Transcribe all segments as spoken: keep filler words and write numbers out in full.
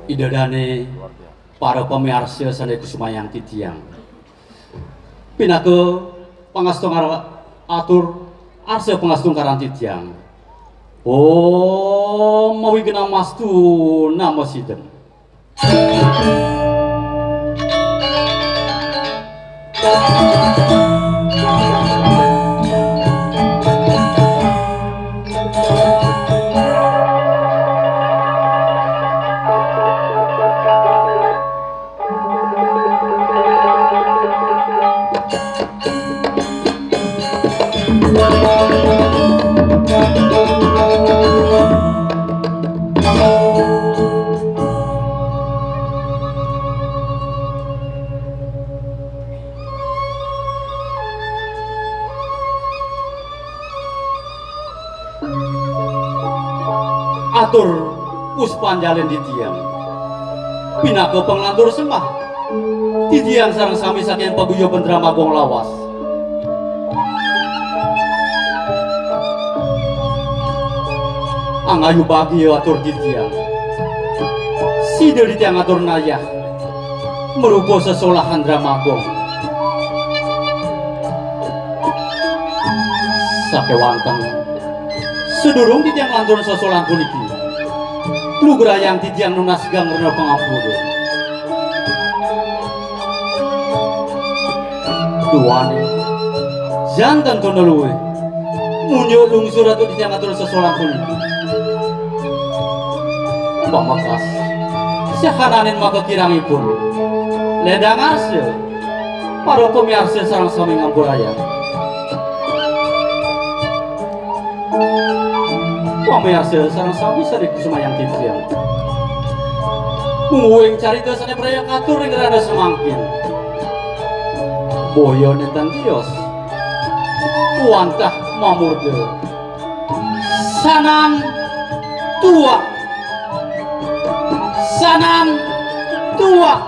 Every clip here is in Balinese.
Ida dané para pamiarsa sané kusumayang titiang. Pinaka pangastungkar-, atur arsa pangastungkaran titiang. Om Mawignamastu Namo Sidem. Atur puspanjalian titiang. Pinaka panglantur sembah, titiang sareng sami saking paguyuban Drama Agung Lawas. Angayu bagia atur titiang. Sida titiang atur nayah marupa sesolahan Drama Agung. Sakéwanten, sadurung titiang lanturang sesolahan puniki, lugrayang titiang nunas geng rena pangampura. Duaning, janten tuna luih, munjuk lungsur atur titiang atur sesolahan puniki. Pamekas, sahananing makakirangipun, ledang arsa, para pamiarsa sareng sami ngampurayang. Pamiarsa sareng sami sané kusumayang titiang. Mungguing carita sané praya katur ring rahina samangkin. Boya nénten tios. Wantah mamurda. Sanan tuak. Sanan tuak.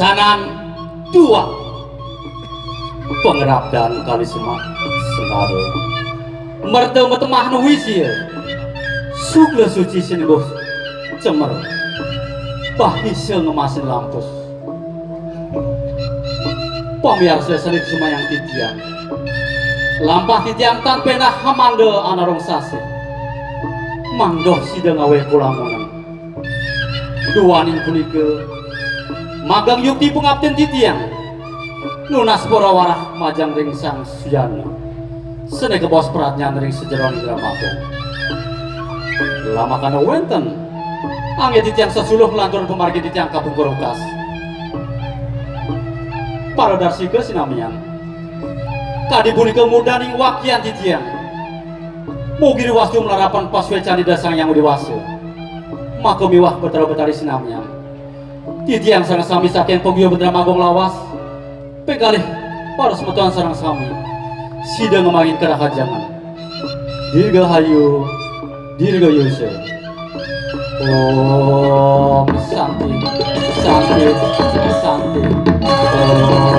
Sanan tuak. Pangrabdan kalih sema-, semara. Merta matemah nuwisia. Sukla suci sinengguh cemer. Bahisa ngemasin lampus. Pamiarsa sané kusumayang titiang. Lampah titiang tan péndah hamanda anarong sasih. Mangda sida ngawé kulamunan. Duaning punika, magang yukti pangaptin titiang nunas para warah majeng ring Sang Sujana, sané kabaos pradnyan ring sajeroning Drama Agung. Lamakana wénten, anggé titiang sesuluh nglanturang pamargi titiang kapungkur wekas. Paradarsika sinamian, kadi punika murdaning wakian titiang. Mugi diwastu malarapan pasuécan Ida Sang Hyang Widhi Wasa. Maka miwah Betara Betari sinamian. Titiang sareng sami saking paguyuban Drama Agung Lawas. Ping kalih para semeton sareng sami. Sida ngemangin karahajengan. Dirgahayu, Dirgayusa. Om Santi, Santi, Santi. Om.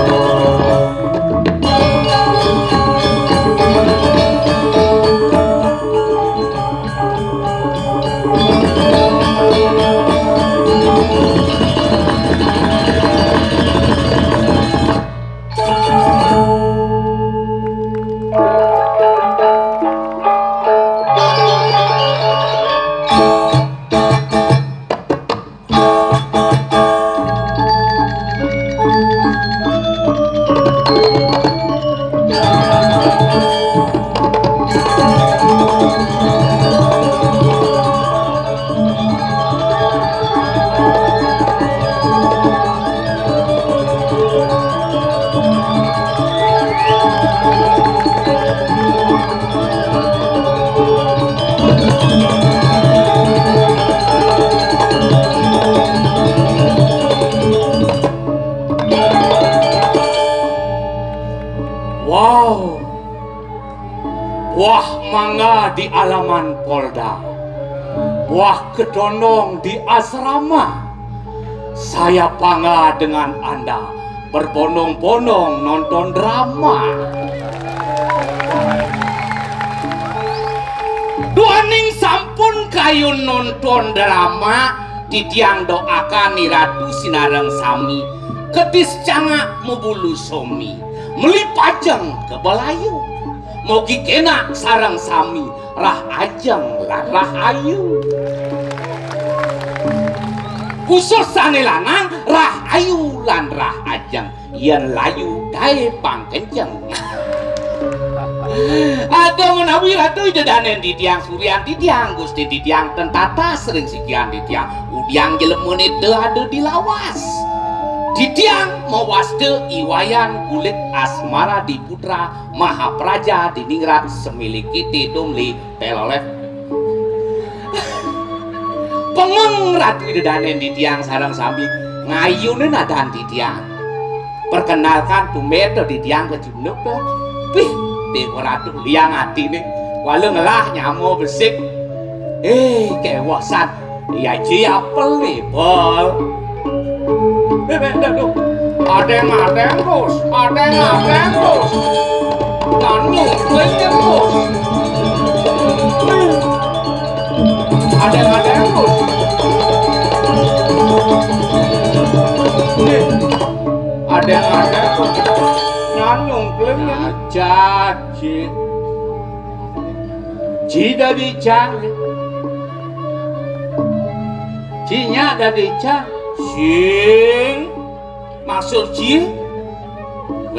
Di alaman Polda, buah ketondong di asrama. Saya bangga dengan Anda berbondong-bondong nonton drama. Duaning sampun kayun nonton drama, titiang doakan Ni Ratu sinareng sami kedis cangak mabulu somi, meli pajeng ka balayu. Mogi kenak sareng sami rah ajeng lan rah ayu. Khusus sané lanang, rah ayu lan rah ajeng. Yén layu gaé pang kenceng. Aduh menawi Ratu Ida Danén titiang, suryan titiang, Gusti titiang, ten tatas ring sikian titiang. Udiang jelemané teu ada di lawas. Titiang mawasta I Wayan Kulit Asmara Diputra Mahapraja Diningrat Semiliki Tidumli Telolet. Pengeng Ratu Ida Danén titiang sareng sami ngayunin adan titiang. Perkenalkan tumbén to titiang kecunduk to. Wih, Déwa Ratu liang atiné. Wala ngelah nyama besik. Eh, kéwesan. Ya ji apel nih, Pol. Eh, eh, aduh. Adeng-adeng, Bos. Adeng-adeng, Bos. Nanu, kuenya, Bos. Adeng-adeng, Bos. Eh, adeng-adeng, Bos. Nanu, kuenya. Aja, Ci. Ci dadi cang. Ci nya dadi cang. Sing. Maksud ci?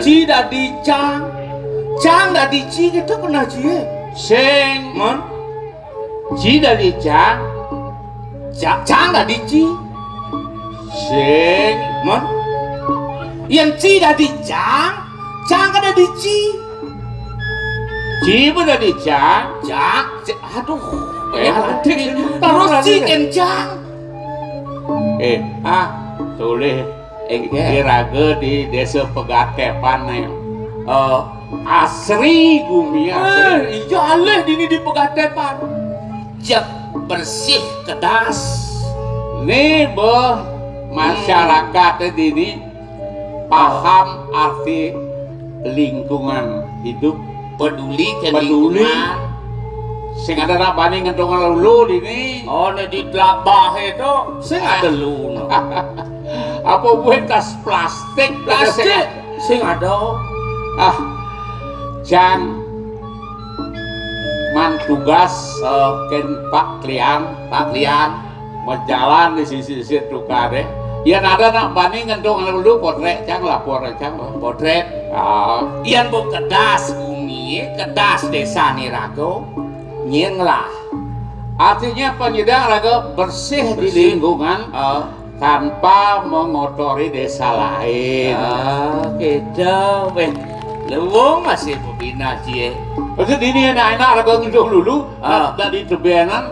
Ci dadi cang. Cang dadi ci gitu pernah ci? Sing. Mon? Ci dadi cang. Ca-, cang dadi ci? Sing. Mon? Yén ci dadi cang, cang kan dadi ci? Ci pun dadi cang. Cang, ci-, aduh. Eh, terus ci kén cang. Eh, ah, tulis. Éngkén. Iraga di Désa Pegatépan né. Eh, asri gumi asri. Eh, iya alih dini di Pegatépan. Cek bersih kedas. Né beuh masyarakat dini paham arti lingkungan hidup. Peduli ke peduli. Lingkungan. Sing ada nak bani ngentong lulu dini. Oh, né di telabah itu sing ada lu. Apa buat tas plastik? Plastik sing ada. Ah, Cang, man tugas, eh, kén Pak Klian. Pak Klian. Majalan di sisi-sisi tukar deh. Yén ada nak bani ngentong dulu potret, Cang, lapor, Cang. Potret. Ah. Yén bu kedas bumi, kedas désa ni raga, nyén lah. Artinya penyedang raga bersih di bersih. Lingkungan. Ah. Tanpa mengotori desa lain. Ah, gitu. Wéh, luwung masih bebina cie. Maksud ini enak-enak raga ngentong dulu, ah, dari tebenan.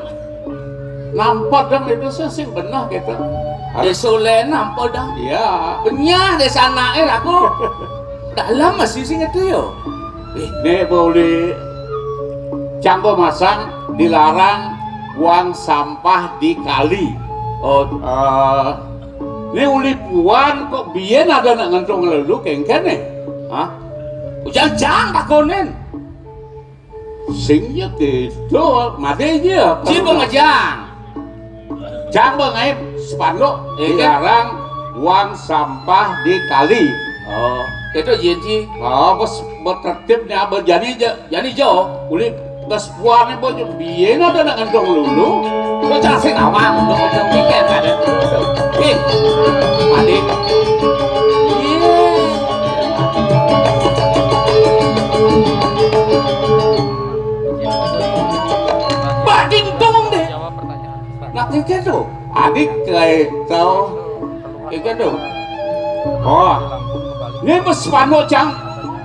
Nampa dong itu sing beneh gitu. Désa lain nampa dong. Iya. Benyah désa anaké aku. Dalam masih sing itu yo. Eh, né boleh cangko masang dilarang buang sampah di kali. Oh, eh, né uli puan kok biyen ada nak ngentong lelu kéngkén né? Hah? Ujang jang takonin. Sing ya gitu, mati aja. Ci pengejang. Jang bang aib spanduk. Eh, kan? Dilarang buang sampah di kali. Oh, itu yen ci. Oh, bos bertertib nih abah jani aja. Jani jo. Uli bos buang nih bos biyen ada nak ngentong lulu. Lo cang sing awang, lo ngentong tiket ada. Eh, mati. Iya. Bading dong deh. Nak ikan tuh, adik kayak tau ikan tuh. Oh, ini mas pano cang.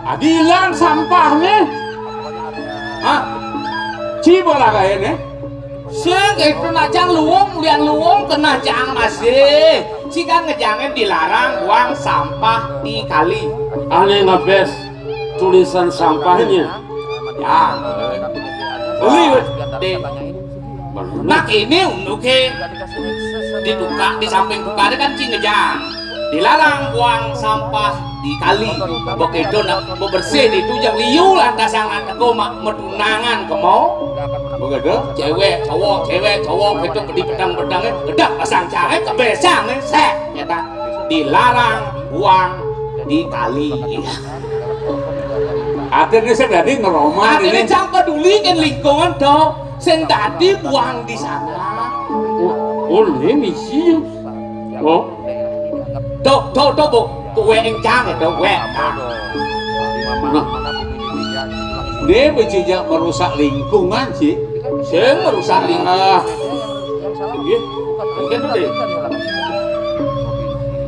Adi hilang sampah nih. Hah? Ci bola kayak nih. Sing itu nak cang luwung, lian luwung kena cang masih. Ci kan ngejangin dilarang buang sampah di kali. Aneh ngebes tulisan sampahnya. Ya. Liwat Dé. Nah, kéné unduké di tukang, di samping tukangé kan cai ngejang. Dilarang buang sampah di kali. Begitu nak bebersih di itu, jang liu lantas yang nak teko mak metunangan kemo. Begitu? Cewek, cowok, cewek, cowok, itu di pedang-pedangnya, gedek pasang cahaya, kebesang, sek, ya tak? Dilarang buang di kali. Artinya sing dadi ngeroma. Artinya ini cang peduli kan lingkungan to, sing dadi buang di sana. Oh, oh, ini misi. Oh. Tuh, tuh, tuh, Bu. Tuh, wék encang itu, wék. Nah. Dia merusak lingkungan sih. Sing merusak lingkungan. Ah. Iya. Mungkin tuh deh.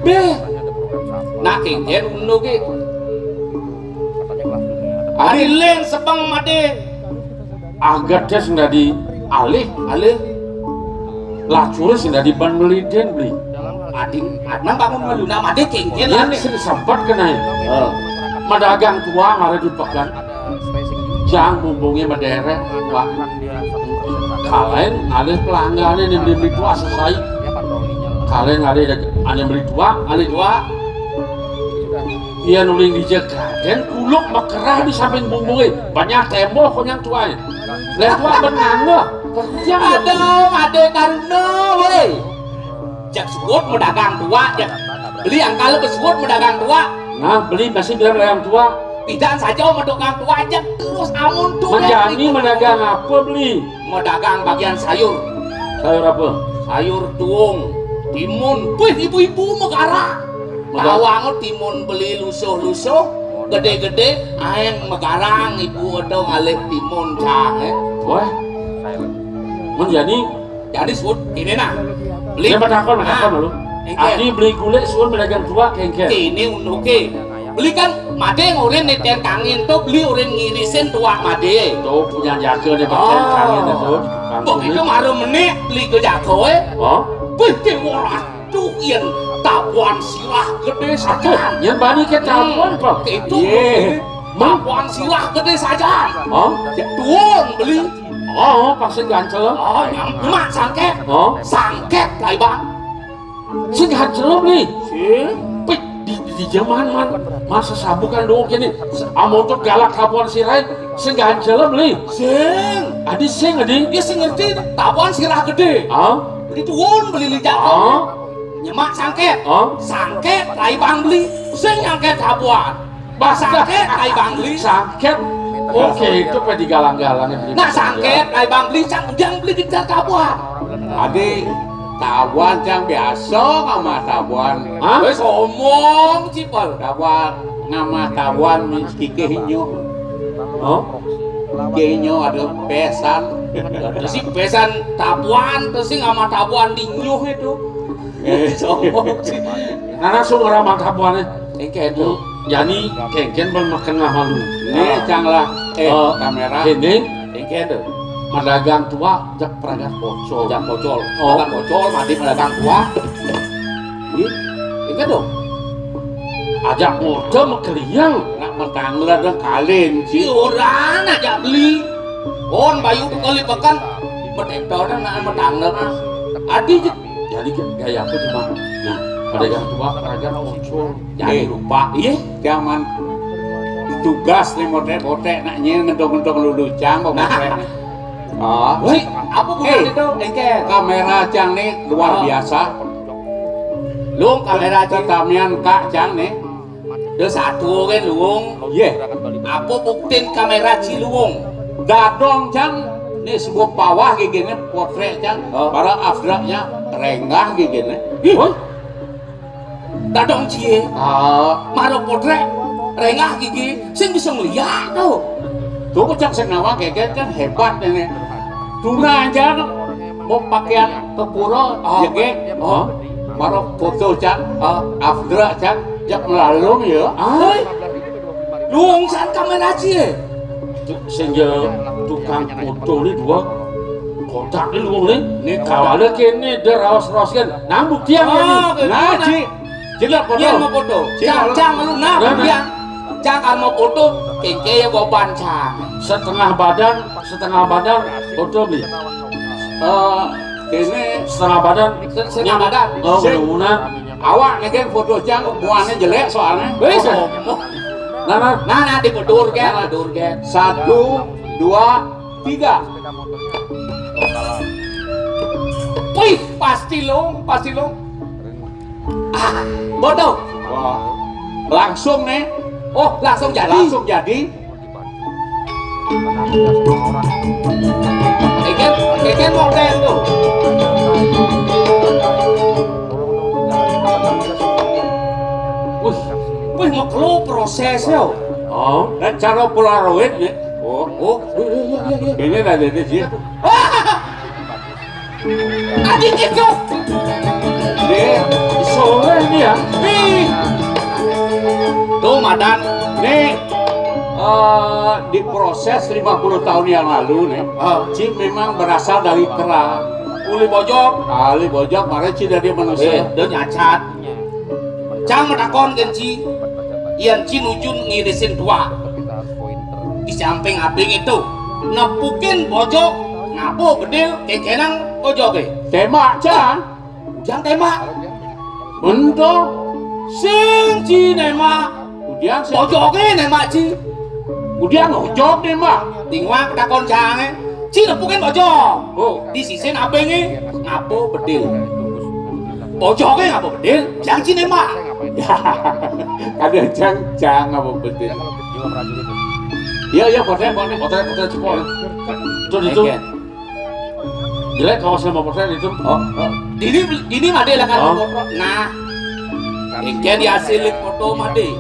Béh. Nah, kéngkén unu ki. Ari lén sepeng madé. Agadé sing dadi alih, alih. Lacuré sing dadi ban melidén, Bli. Ading, adang bangun meluna madé kéngkén. Yén sing sempet kenaé. Heeh. Madagang tuak ngarep di peken. Jang bumbungé mederek, Pak. Kalahin ngalih pelanggané ning beli tuak sesai. Kalahin ngalih ané beli tuak, ngalih tuak. Yén uling dija kadén kuluk makerah di samping bumbungé. Banyak témboh konyang tuaé. Lén tuak ben nganggo. Kerja. Aduh, madé karuna, wéh. Jak suud madagang tuak, jak beli angkal besuud madagang tuak. Nah, beli masih bilang madagang tuak. Pidan saja madagang tuak, jak terus amun tuh. Menjani madagang apa, beli? Madagang bagian sayur. Sayur apa? Sayur tuung, timun. Wih, ibu-ibu megara. Megara. Tawang timun beli lusuh-lusuh, gedé-gedé, aéng megarang ibu ada ngalih timun cang, eh. Wah. Menjani Jadi suud, ini nah. Beli. Ya, matakon, matakon dulu. Éngkén. Adi beli gulik suud madagang tuak, éngkén. Ini unduké. Beli kan madé ngorin nitén kangin tuh, beli orin ngirisin tuak madé. Tuh, punya jaga nih, pakai kangin itu. Begitu maru menik, beli ke jago, eh. Oh? Beli ke waduh, yén tabuan sirah gedé sajan. Yén bani ke tabuan, Pak. Itu. Tabuan sirah gedé sajan. Oh? Tuun beli. Oh, pasti gancel. Oh, nyemak sangkét. Oh? Sangkét, Bang. Sing gancel, Bli. Sing. Pik, di, di, di jaman, man. Masa sabukan dong kene. Amontut galak tabuan sirah, sing gancel, Bli. Sing. Adi sing, adi. Dia sing ngerti, tabuan sirah gedé. Ah? Beli tuun, beli lijak. Ah? Nyemak sangkét. Ah? Sangkét, Bang, beli. Sing nyangkét tabuan. Bah, sangkét, ai Bang Beli. Sangkét. Oke, itu pe digalang-galang ya, Beli. Nah, sangkét, ai Bang Beli, cang ujang beli gencar tabuan. Adi, tabuan cang biasa ngamah tabuan. Hah? Wis omong, Cipel. Tabuan ngamah tabuan, mis kikih nyuh. Oh? Kikih nyuh ada pesan. Ada si pesan tabuan, terus si ngamah tabuan di nyuh itu. Eh, sombong sih. Nah, langsung orang mantap buahnya. Engke itu. Jani kengken bang makan lah malu. Nih, cang lah. Eh, kamera. Ini. Engke itu. Madagang tua, jak peragat pocol. Jak pocol. Oh. Peragat pocol, mati madagang tua. Ih, engke dong. Ajak motor mekeliang. Nak metangler dan kalin. Si orang ajak beli. On bayu kali pekan. Betetor nak metangler. Adi Jadi gaya apa cuma, nah, pada yang tua, pada yang muncul. Jangan lupa, iya, jangan tugas nih motek-motek nak nyel ngendong-ngendong lulucang kok motek. Ah, wih, apa bukan itu? Engke kamera cang nih luar biasa. Lung kamera cang. Tamian kak cang nih. Dé satu kan luung. Yé. Apa buktin kamera Ciluung? Dadong cang, nih sebuah pawah gigine potrek cang, para afdraknya renggah gigine. Ih, dadong cie. Ah, mara potrek renggah gigi, sing bisa ngeliat tuh. Tuh cang sing nawang geger kan hebat ini. Tuna aja mau pakaian ke pura, jegek. Oh. Mara foto cang, afdrak cang, jak melalung ya. Ah. Luung san kamera cie. Sehingga tukang foto ni dua kotak ni luung ni. Ni kawala kene dé raos-raos kan. Nang bukti yang ni. Nah, ci. Cina foto. Cina mau foto. Cang, cang lu nah, nah, nah. Cang kan mau foto, kengke ya bawa bancang. Setengah badan, setengah badan, foto beli. Eh, ini setengah badan. Setengah badan. Oh, sing, mudah-mudahan. Awak nih kan foto cang, muanya jelek soalnya. Wis, oh. Nah, nah. Nah, nah, dibedur kan, bedur kan. Satu, dua, tiga. Wih, pasti long, pasti long. Ah, bodoh. Wah. Langsung nih. Oh, langsung jadi. Langsung jadi. Keken, keken model tuh. Wih, wih, mau kelo prosesnya. Oh, dan cara Polaroid nih. Oh, oh, iya, iya, iya, iya. Ini ada di sini. Anjing itu. Nih, soleh nih ya. Nih. Tuh, Madan. Nih, eh, diproses lima puluh tahun yang lalu nih. Ah. Ci memang berasal dari kera. Uli bojog. Ah, uli bojog, makanya ci dari manusia. Eh, dia nyacat. Cang matakon kan ci, yan ci nuju ngirisin tua. Di samping abing itu, nepukin bojog, ngapa bedil, kekenang bojog, eh. Tembak, Cang. Ujang tembak. Bento. Sing ci nembak. Ujang sing. Bojog, eh, nembak ci. Ujang ojog nembak. Tingwang takon Cang, eh. Ci nepukin bojog. Oh. Di sisin abing, eh. Ngapa bedil. Bojogé ngapa bedil? Jang ci nembak. Ada jang, jang ngapa bedil? Iya, iya, potret, potret, potret, potret, cepol. Itu, itu. Oke. Jelek kalau sama potret itu. Oh, oh. Ini, ini ada lah kan foto. Nah. Engke di hasil foto mah deh.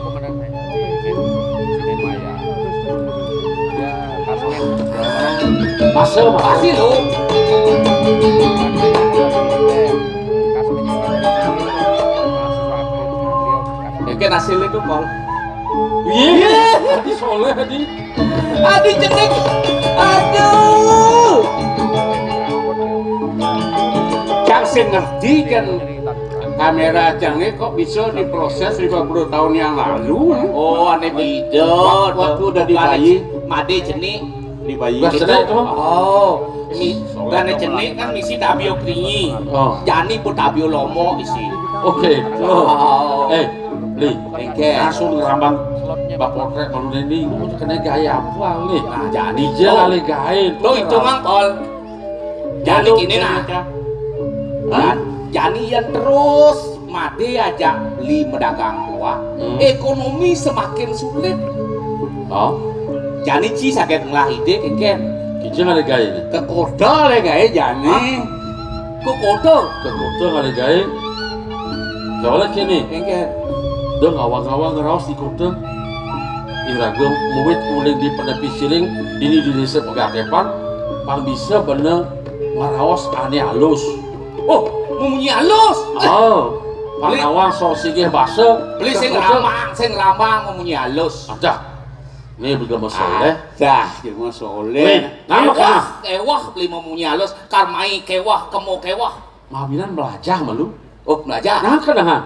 Masuk, masuk. Pasti lo. Engke hasil itu, Pol. Iya, Adi soleh, Adi. Adi cenik. Aduh. Cang sing ngerti kan. Kamera cangé kok bisa diproses lima puluh tahun yang lalu, eh? Oh, ané bida. Waktu udah dibayi. Madé cenik. Dibayi. Wah, sedap itu. Oh, mi, ané cenik kan misi tabio kringi. Oh. Jani pun tabio lomo isi. Oke. Oh. Eh, Li. Engke. Langsung ngerambang bak potrek malu ini. Lu kena gaya apa, Li? Nah, jani. Ija kali gaé. Lo itu, Mang, Pol. Jani ini nah. Hah? Jani yang terus mati aja li medagang buah. Hmm. Ekonomi semakin sulit. Oh. Jani ci sakit ngelah ide kengken. Kija nggak ada gaya ini. Ke kota le gaya jani. Hah? Ke kota. Ke kota nggak ada gaya. Soalnya kene. Kengken. Dong awang-awang ngeraos di kota. Iraga muwit uling di penepi siring, dini di desa Pegatepan, pang bisa bener ngeraos ané alus. Oh, memunyi alus. Oh, pang awang sok sigih basa. Beli sing ramang, sing ramang memunyi alus. Adah, ini betul masalah. Dah, jeung masalah. Wih, nama kewah, kena? Kewah beli memunyi alus, karmai kewah, kemo kewah. Mawinan melajah malu. Oh, melajah. Nah, kena.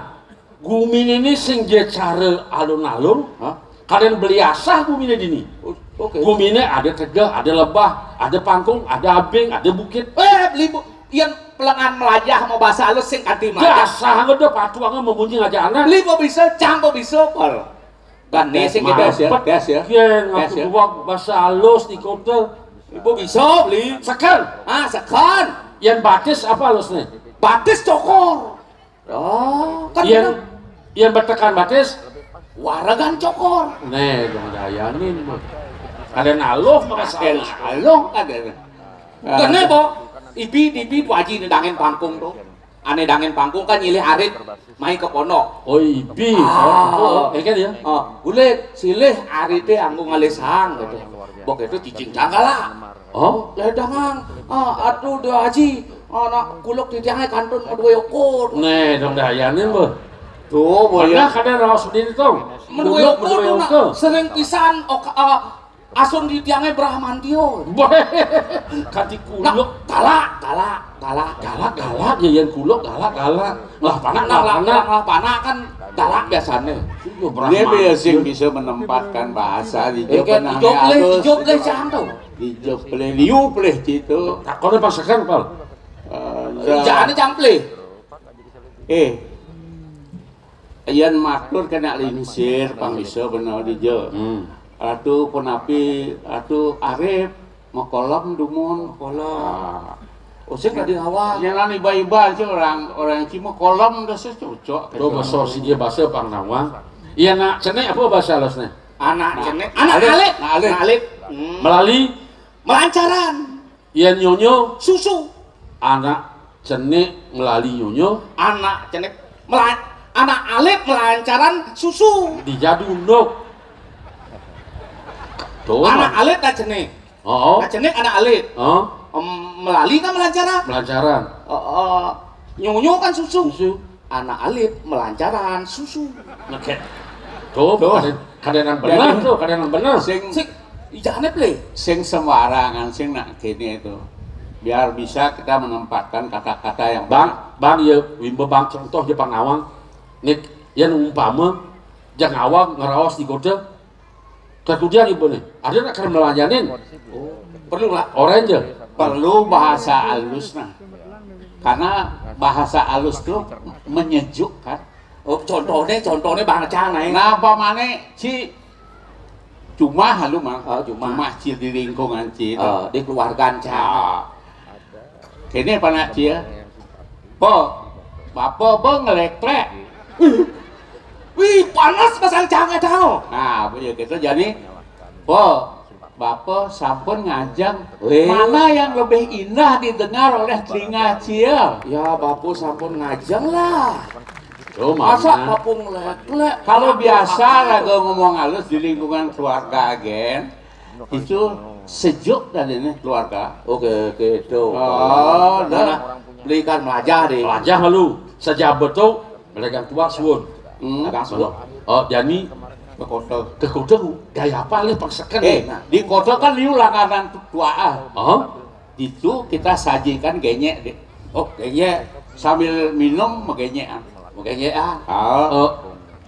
Guminé ini sing ja cara alun-alun, hah? Kadén beli asah guminé dini. Oh, oke. Guminé ada tegeh, ada lebah, ada pangkung, ada abing, ada bukit. Eh, beli bu, yang pelengan melajah mau bahasa halus sing kanti melajah. Dasar udah patuangnya memunyi aja anak. Beli mau bisa, cang mau bisa, Pol. Kan nih sing kita tes ya, tes ya. Yen ngaku ya. Gua bahasa halus di kota. Ibu bisa beli. Sekan. Ah, sekan. Yang batis apa halusnya? Batis cokor. Oh, kan yang, yang betekan batis. Waragan cokor. Nih, dong dayanin, Bu. Ada naluh, maka ada naluh, ada. Kene, Bu. Ibi, ibi, Bu Haji, ini dangin pangkung tuh. Ane dangin pangkung kan nyilih arit, mai ke pondok. Oh, ibi. Ah. Oh, oh, kan ya? Oh, ulit, silih arite anggo ngalih sang, gitu. Bok itu cicing cangkala. Oh? Ledangang, ah, aduh, dah Haji, anak kuluk di tiangnya kantun mau dua ukur. Nih, dong dayanin, Bu. Tuh, boya. Mana kadén raos di itu? Mau dua ukur, sering pisan, ok, ah, Asun di tiangé Bramantio. Boh. Kanti kuluk. Nah, galak, galak, galak. Galak, galak, ya, yén kuluk, galak, galak. Lah, panak, nah, lah, panak, lah, panak kan galak biasané. Iya, dia Bramantio. Dia sing bisa menempatkan bahasa di Jopleh, Jopleh, Jopleh, cang to. Di Jopleh, liu pleh gitu. Takoné pasekan, Pal. Eh, jané cang pleh. Eh, yén matur kéné lingsir, pang bisa bener dija. Hmm. Ratu punapi, Ratu Arif, makolem dumun. Makolem. Ah. Usik tadi awak. Yén lan iba-iba aja orang, orang cima kolem dah cocok. Tuh, basa siji basa pang nawang. Iya, nak cenik apa basa halusné? Anak cenik. Anak alit. Anak alit. Anak alit. Hmm. Melali. Melancaran. Yén nyonyo. Susu. Anak cenik melali nyonyo. Anak cenik melan-, anak alit melancaran susu. Dijadu unduk. Tuh, anak alit nak cenik. Oh. Nak cenik anak alit. Oh. Em, melali kan melancaran. Melancaran. Oh, oh. Nyonyo kan susu. Susu. Anak alit melancaran susu. Nah, kayak, tuh, tuh. Kadén-, kadénan bener tuh, kadénan bener. Sing, sing, ijané plé. Sing sembarangan, sing nak kéné itu. Biar bisa kita menempatkan kata-kata yang Bang, benar. Bang, ya, wimba Bang contoh ja pang nawang. Nik, yén umpama, jang awang ngeraos di kota, Kakudian ibu nih, ada nak kena melayanin? Oh, perlu lah. Orang aja. Perlu bahasa halus nah. Karena bahasa halus tuh menyejukkan. Oh, contohnya, contohnya bang Cang, eh. Nah, apa mana si cuma halu mah? Oh, cuma. Cuma ci di lingkungan ci itu. Oh, di keluarga Cang. Ah. Kéné panak cia. Po, bapa ba ngléklék. Wih, panas pasang cang éta. Nah, apa ya kita jadi, po, bapa sampun ngajeng. Wih. Mana yang lebih indah didengar oleh telinga cia? Ya, bapa sampun ngajeng lah. Tuh, masa mana? Bapa ngléklék. Kalau biasa lah ngomong halus di lingkungan keluarga, gen. Itu sejuk tadi nih keluarga. Oke, oke, tuh. Oh, nah. Belikan melajah deh. Melajah lalu. Sejak betul, belikan tua suun. Hmm. Dagang suun. Oh, jadi ke kota. Ke kota, gaya apa lih pang seken? Eh, nah, di kota kan liu langganan tuaan. Oh. Itu kita sajikan genyek deh. Oh, genyek. Sambil minum, genyek. Genyek, ah. Oh.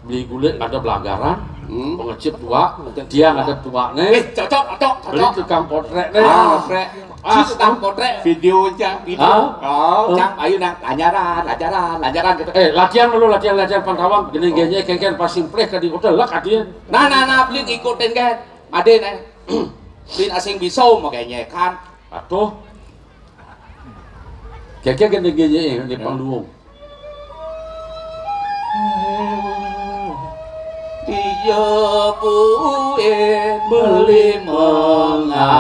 Beli gulik ada belanggaran, hmm, pengecip tua, tiang ada tua nih. Eh, cocok, cocok, beli cocok. Tukang potrék nih. Ah, potrék. Ah, si tukang potrék. Video aja. Video. Ah. Oh, cang, ayo nang, lanjaran, lanjaran, lanjaran gitu. Eh, latihan dulu, latihan, latihan pantawang. Gini, oh, gini, kengken pas simpleh ke di hotel lah, katanya. Nah, nah, nah, beli ikutin kan. Ada nih. Beli asing bisa, makanya kan. Atuh. Kengken gini, gini, di panggung. Tiga buin beli mengalih,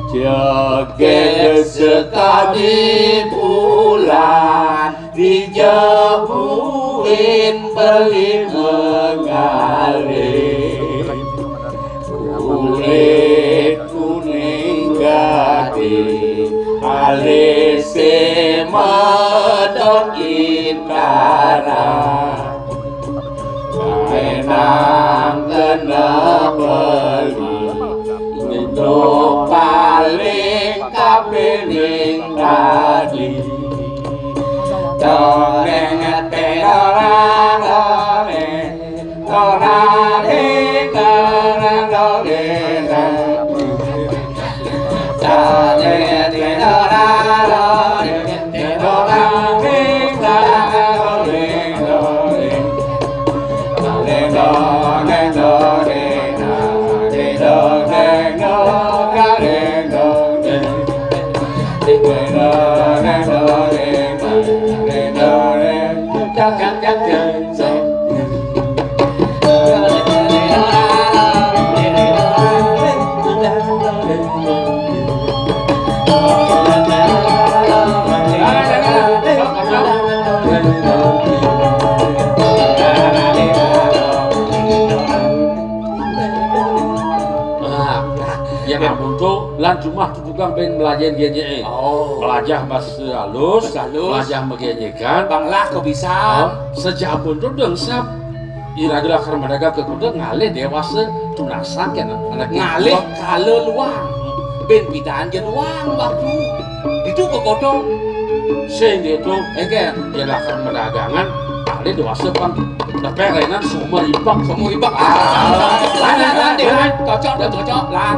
jaga sekali bulan. Tiga buin beli mengalih, kulit kuning gading, alisé medok intara. Kaénang kena beli, itu paling kapining tadi. Dongéng téh dorang dongéng. Nah, ya ampun tuh, lan jumah tuh tukang bén melajahin genyek. Oh. Melajah bahasa halus, bahasa halus. Melajah megenyekan. Bang lah kok bisa. Oh, sejabun tuh dengsap. Iraga lakar maraga ka kuda ngalih déwasa tunasan kéné. Anak ngalih kala luang. Bén pidan ja luang waktu. Ditu ka godong. Sing ditu, éngkén, yén lakar maragangan, ngalih déwasa pang. Dapet rénan sumur ibak. Sumur ibak. Ah. Lan, lan, lan, Déwan. Cocok, cocok, lan.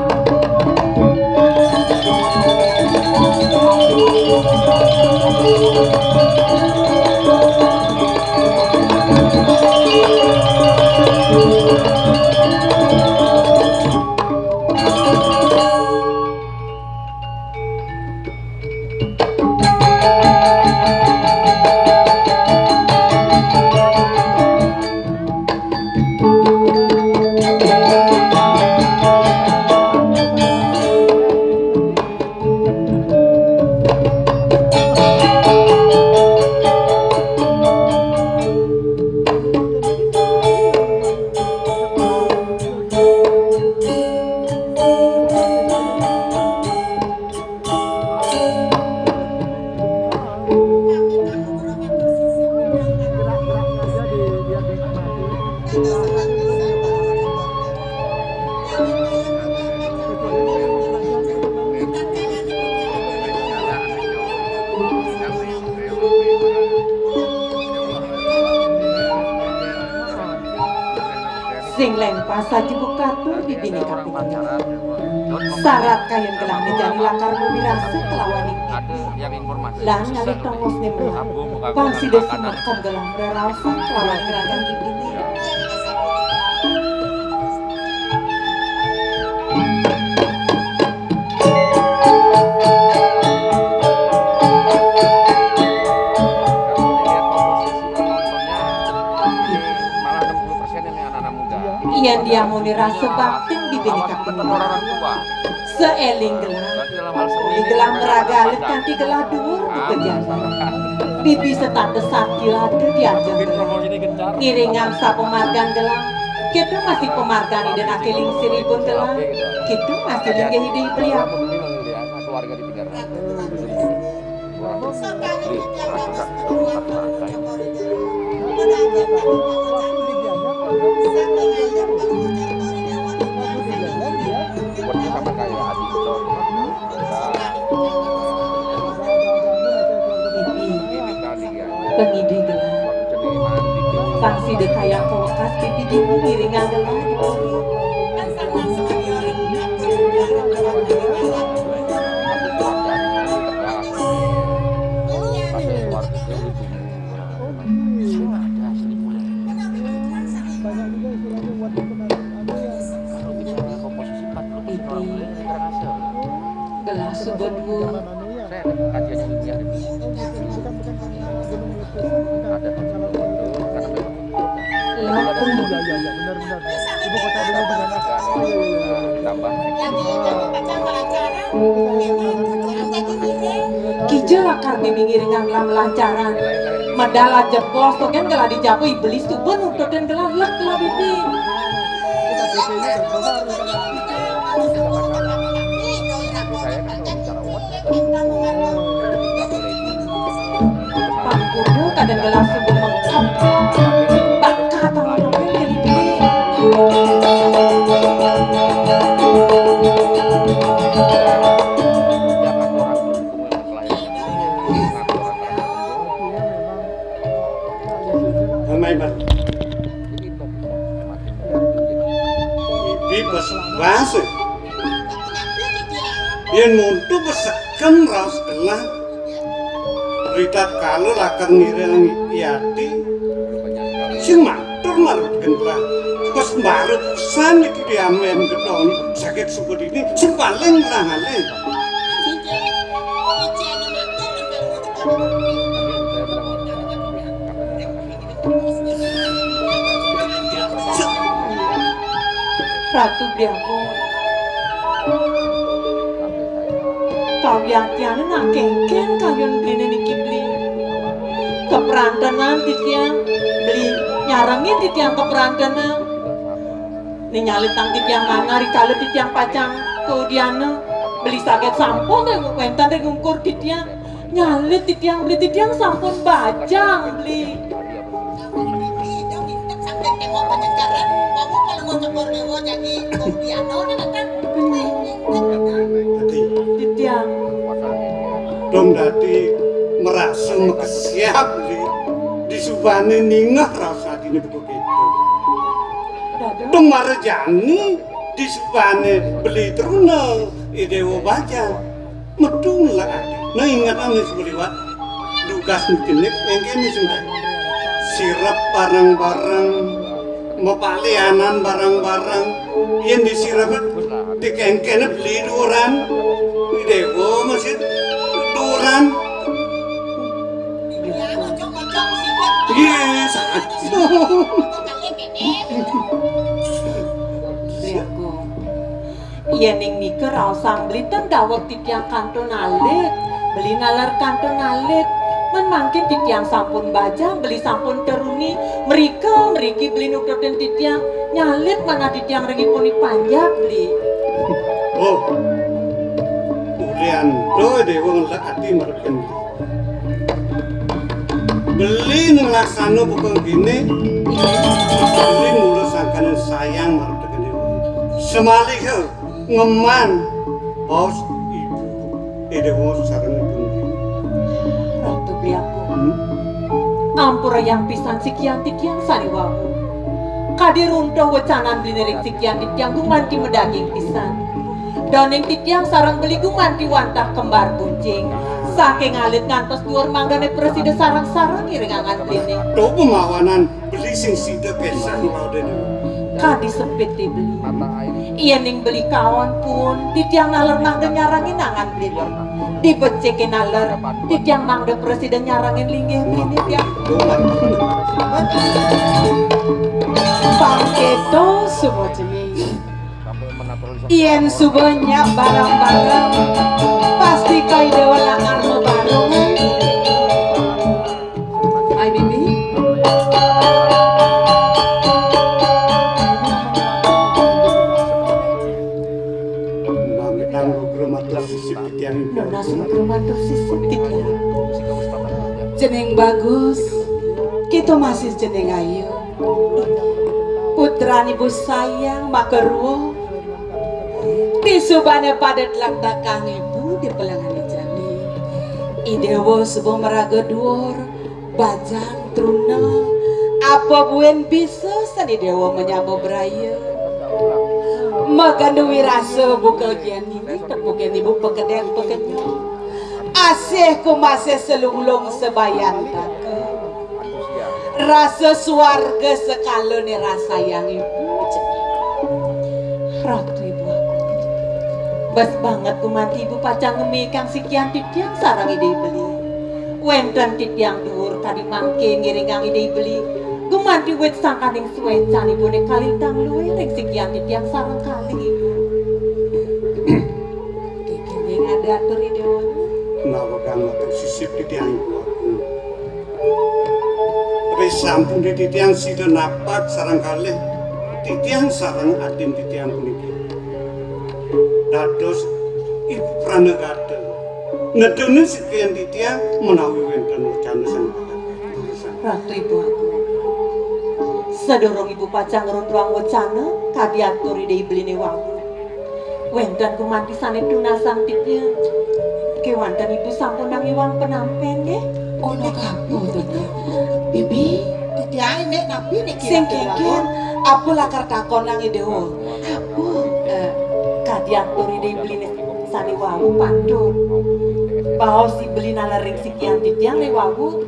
Sing lengpas saja bukatur bibiné kaping enem. Sarat kayun gelah né jani lakar mawirasa kelawan iki. Lan ngalih tongosné meneh. Pang sida sumekem gelah mraraosan kelawan ngragan bibiné. Yén diamuné rasa baktin bibiné kaping enem. Saéling gelah. Di gelah maraga alit kanti gelah duur bebejana. Bibi setata sakti lada diajeng gelah. Ngiringang sapamargan gelah. Kéto masih pamargan Ida Anak Lingsiripun gelah. Kéto masih linggih Ida Beliau. Pangidih gelah. Pang sida kayang kawekas pipi dina ngiringang gelah di puri. Gelah suba dua. Kija lakar mimih ngiringang lan lancaran. Medal aja pos to kan gelah dijapu iblis tuh ben ututin gelah lek gelah bibi. Pangkudu kadang gelas subuh mengkep. Bakal pangkudu jadi beli. Amai, Bang. Bibi bas-, basa. Yén muntu besekem raos gelah. Ritatkala lakar ngiring ati. Sing matur marep gelah. Bas mbarep pisan iki diamén gedong. Sakit suku dini sing paling ngalih. Ratu Bli Agung. Pawiatiané nak kéngkén kayun bliné niki, Bli. Keprantenan titiang, Bli, nyarengin titiang keprantenan. Né nyalitang titiang manah rikala titiang pacang kaudiana, Bli, saget sampun ring wénten ring ungkur titiang. Nyalit titiang, Bli, titiang sampun bajang, Bli. Déwa jagi kopiano nang datang. Dadi titiang dong dadi merasa makesiab di, di subane ningeh raos atine buka kéto. Dong marejani di subane beli truna, i Déwa Bajang. Metu ngelak ati. Nah, ingetang wis liwat. Dugas mungkin nek engkene sing sirep bareng-bareng, mepalianan bareng-bareng. Yen disirep dikengkene beli duran. Déwa masih duran. Iya, sangat. Yening nika raosang beli ten daweg titiang kantun alit, beli naler kantun alit. Men mangkin titiang sampun bajang, beli sampun teruni, mrika mriki beli nututin titiang nyalit manah titiang ring ipun panjak beli. Oh, ulian doh Déwa ngelak ati marep beli. Beli nang laksana buka kéné, beli mula sangkaning sayang marep tekene. Semaliha ngeman baos ibu, i Déwa sareng ipun. Ratu Beli Agung. Hmm? Ampurayang pisan sikian titiang sane wau. Kadi runtuh wecanan beli ring sikian titiang gumanti madaging pisan. Daning titiang sareng beli gumanti wantah kembar buncing. Saking alit ngantos duur manggane prasida sareng-sareng iring angan beli. Tuh pemawanan beli sing sida kesah laudene. Kadi sepit di beli. Yening beli kaon pun, titiang naler mangda nyarengin angan beli. Dibecike naler, titiang mangda prasida nyarengin linggih beli tiang. Bangkit to semua jenis. Yen suba nyak bareng-bareng, pasti kai dewa langar mabarung. Ai, Bibi? Nang, nang, gugrum atur sisip titiang. Nunas gugrum atur sisip titiang. Jeneng bagus, kita masih jeneng ayu. Putran ibu sayang maka ruwung. Disubane pada tlatakang ibu di pelengane jani. I Dewa suba maraga duur, bajang truna, apa buin bisa sani Dewa menyama braya. Magandu wirasa buka gian ini tepukin ibu pekedek pekenyong. Asih ku masih selunglung sebayan taka. Rasa suarga sekala ni rasayang ibu. Ratu ibu aku. Bes banget gumanti ibu pacang ngemikang sikian titiang sareng Ida beli. Wenten titiang duur kadi mangke ngiringang Ida beli. Gumanti wit sangkaning suecan ibune kalintang luwih ring sikian titiang sareng kalih ibu. Kene ngada atur Ida. Nawegang atur sisip titiang ibu aku. Risampun titiang sida napak sareng kalih, titiang sareng adin titiang puniki dados ibu pranagata. Nedune sikian titiang menawi wenten wacana sing Ratu ibu aku. Sadurung ibu pacang ngruntuang wacana, kadi atur Ida beline wau. Wenten gumanti sane tunasang titiang. Kewanten ibu sampunang iwang penampen nggih. Ana kapu to, Nek? Bibi, titiang nek napi niki? Sing kengken, aku lakar takonang Ida. Apa? Eh, kadi atur Ida beline sane wau pantun. Baos I beli naler ring sikian titiang ne wau.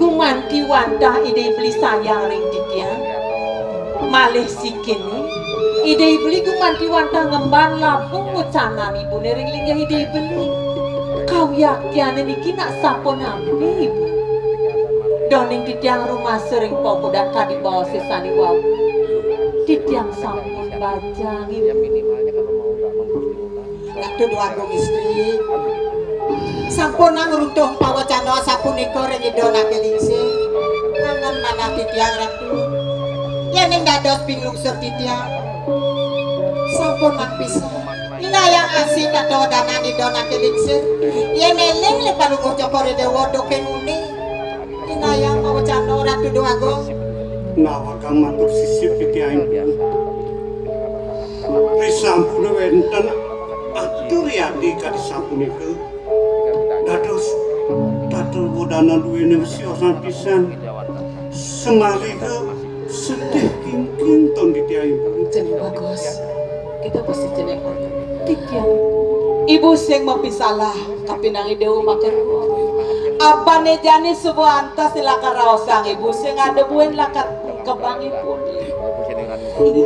Gumanti wantah Ida beli sayang ring titiang. Malih sikene, Ida beli gumanti wantah ngemban labung wecanan ibune ring linggih Ida beli. Kawiyakyane niki nak sapunapi ibu? Doning titiang rumasa ring pakudan kadi baose sane wau. Titiang sampun bajang ibu. Ratu Déwagung Istri. Sampunang runtuh pawacana sapunika ring Ida Nake Lingsir. Angen manah titiang Ratu. Yening dados pinglungsur titiang. Sampunang pisan. Inayang asih tatawedanan Ida Nake Lingsir. Yen eling le Palungguh Cokor I Déwa duke nguni. Inayang pawacana Ratu Déwagung. Nawakang matur sisip titiangipun. Risampun wénten atur yadi kadi sapunika. Dados tatur wudana duwéné siosan pisan. Semaliha sedih kingking ton titiangipun. Jeneng bagus. Kita pasti jeneng titiang. Ibu sing mapisalah kapinang Ida Uma Keruh. Apané jani suba antas lakar raosang ibu sing ada buin lakar kebangipun.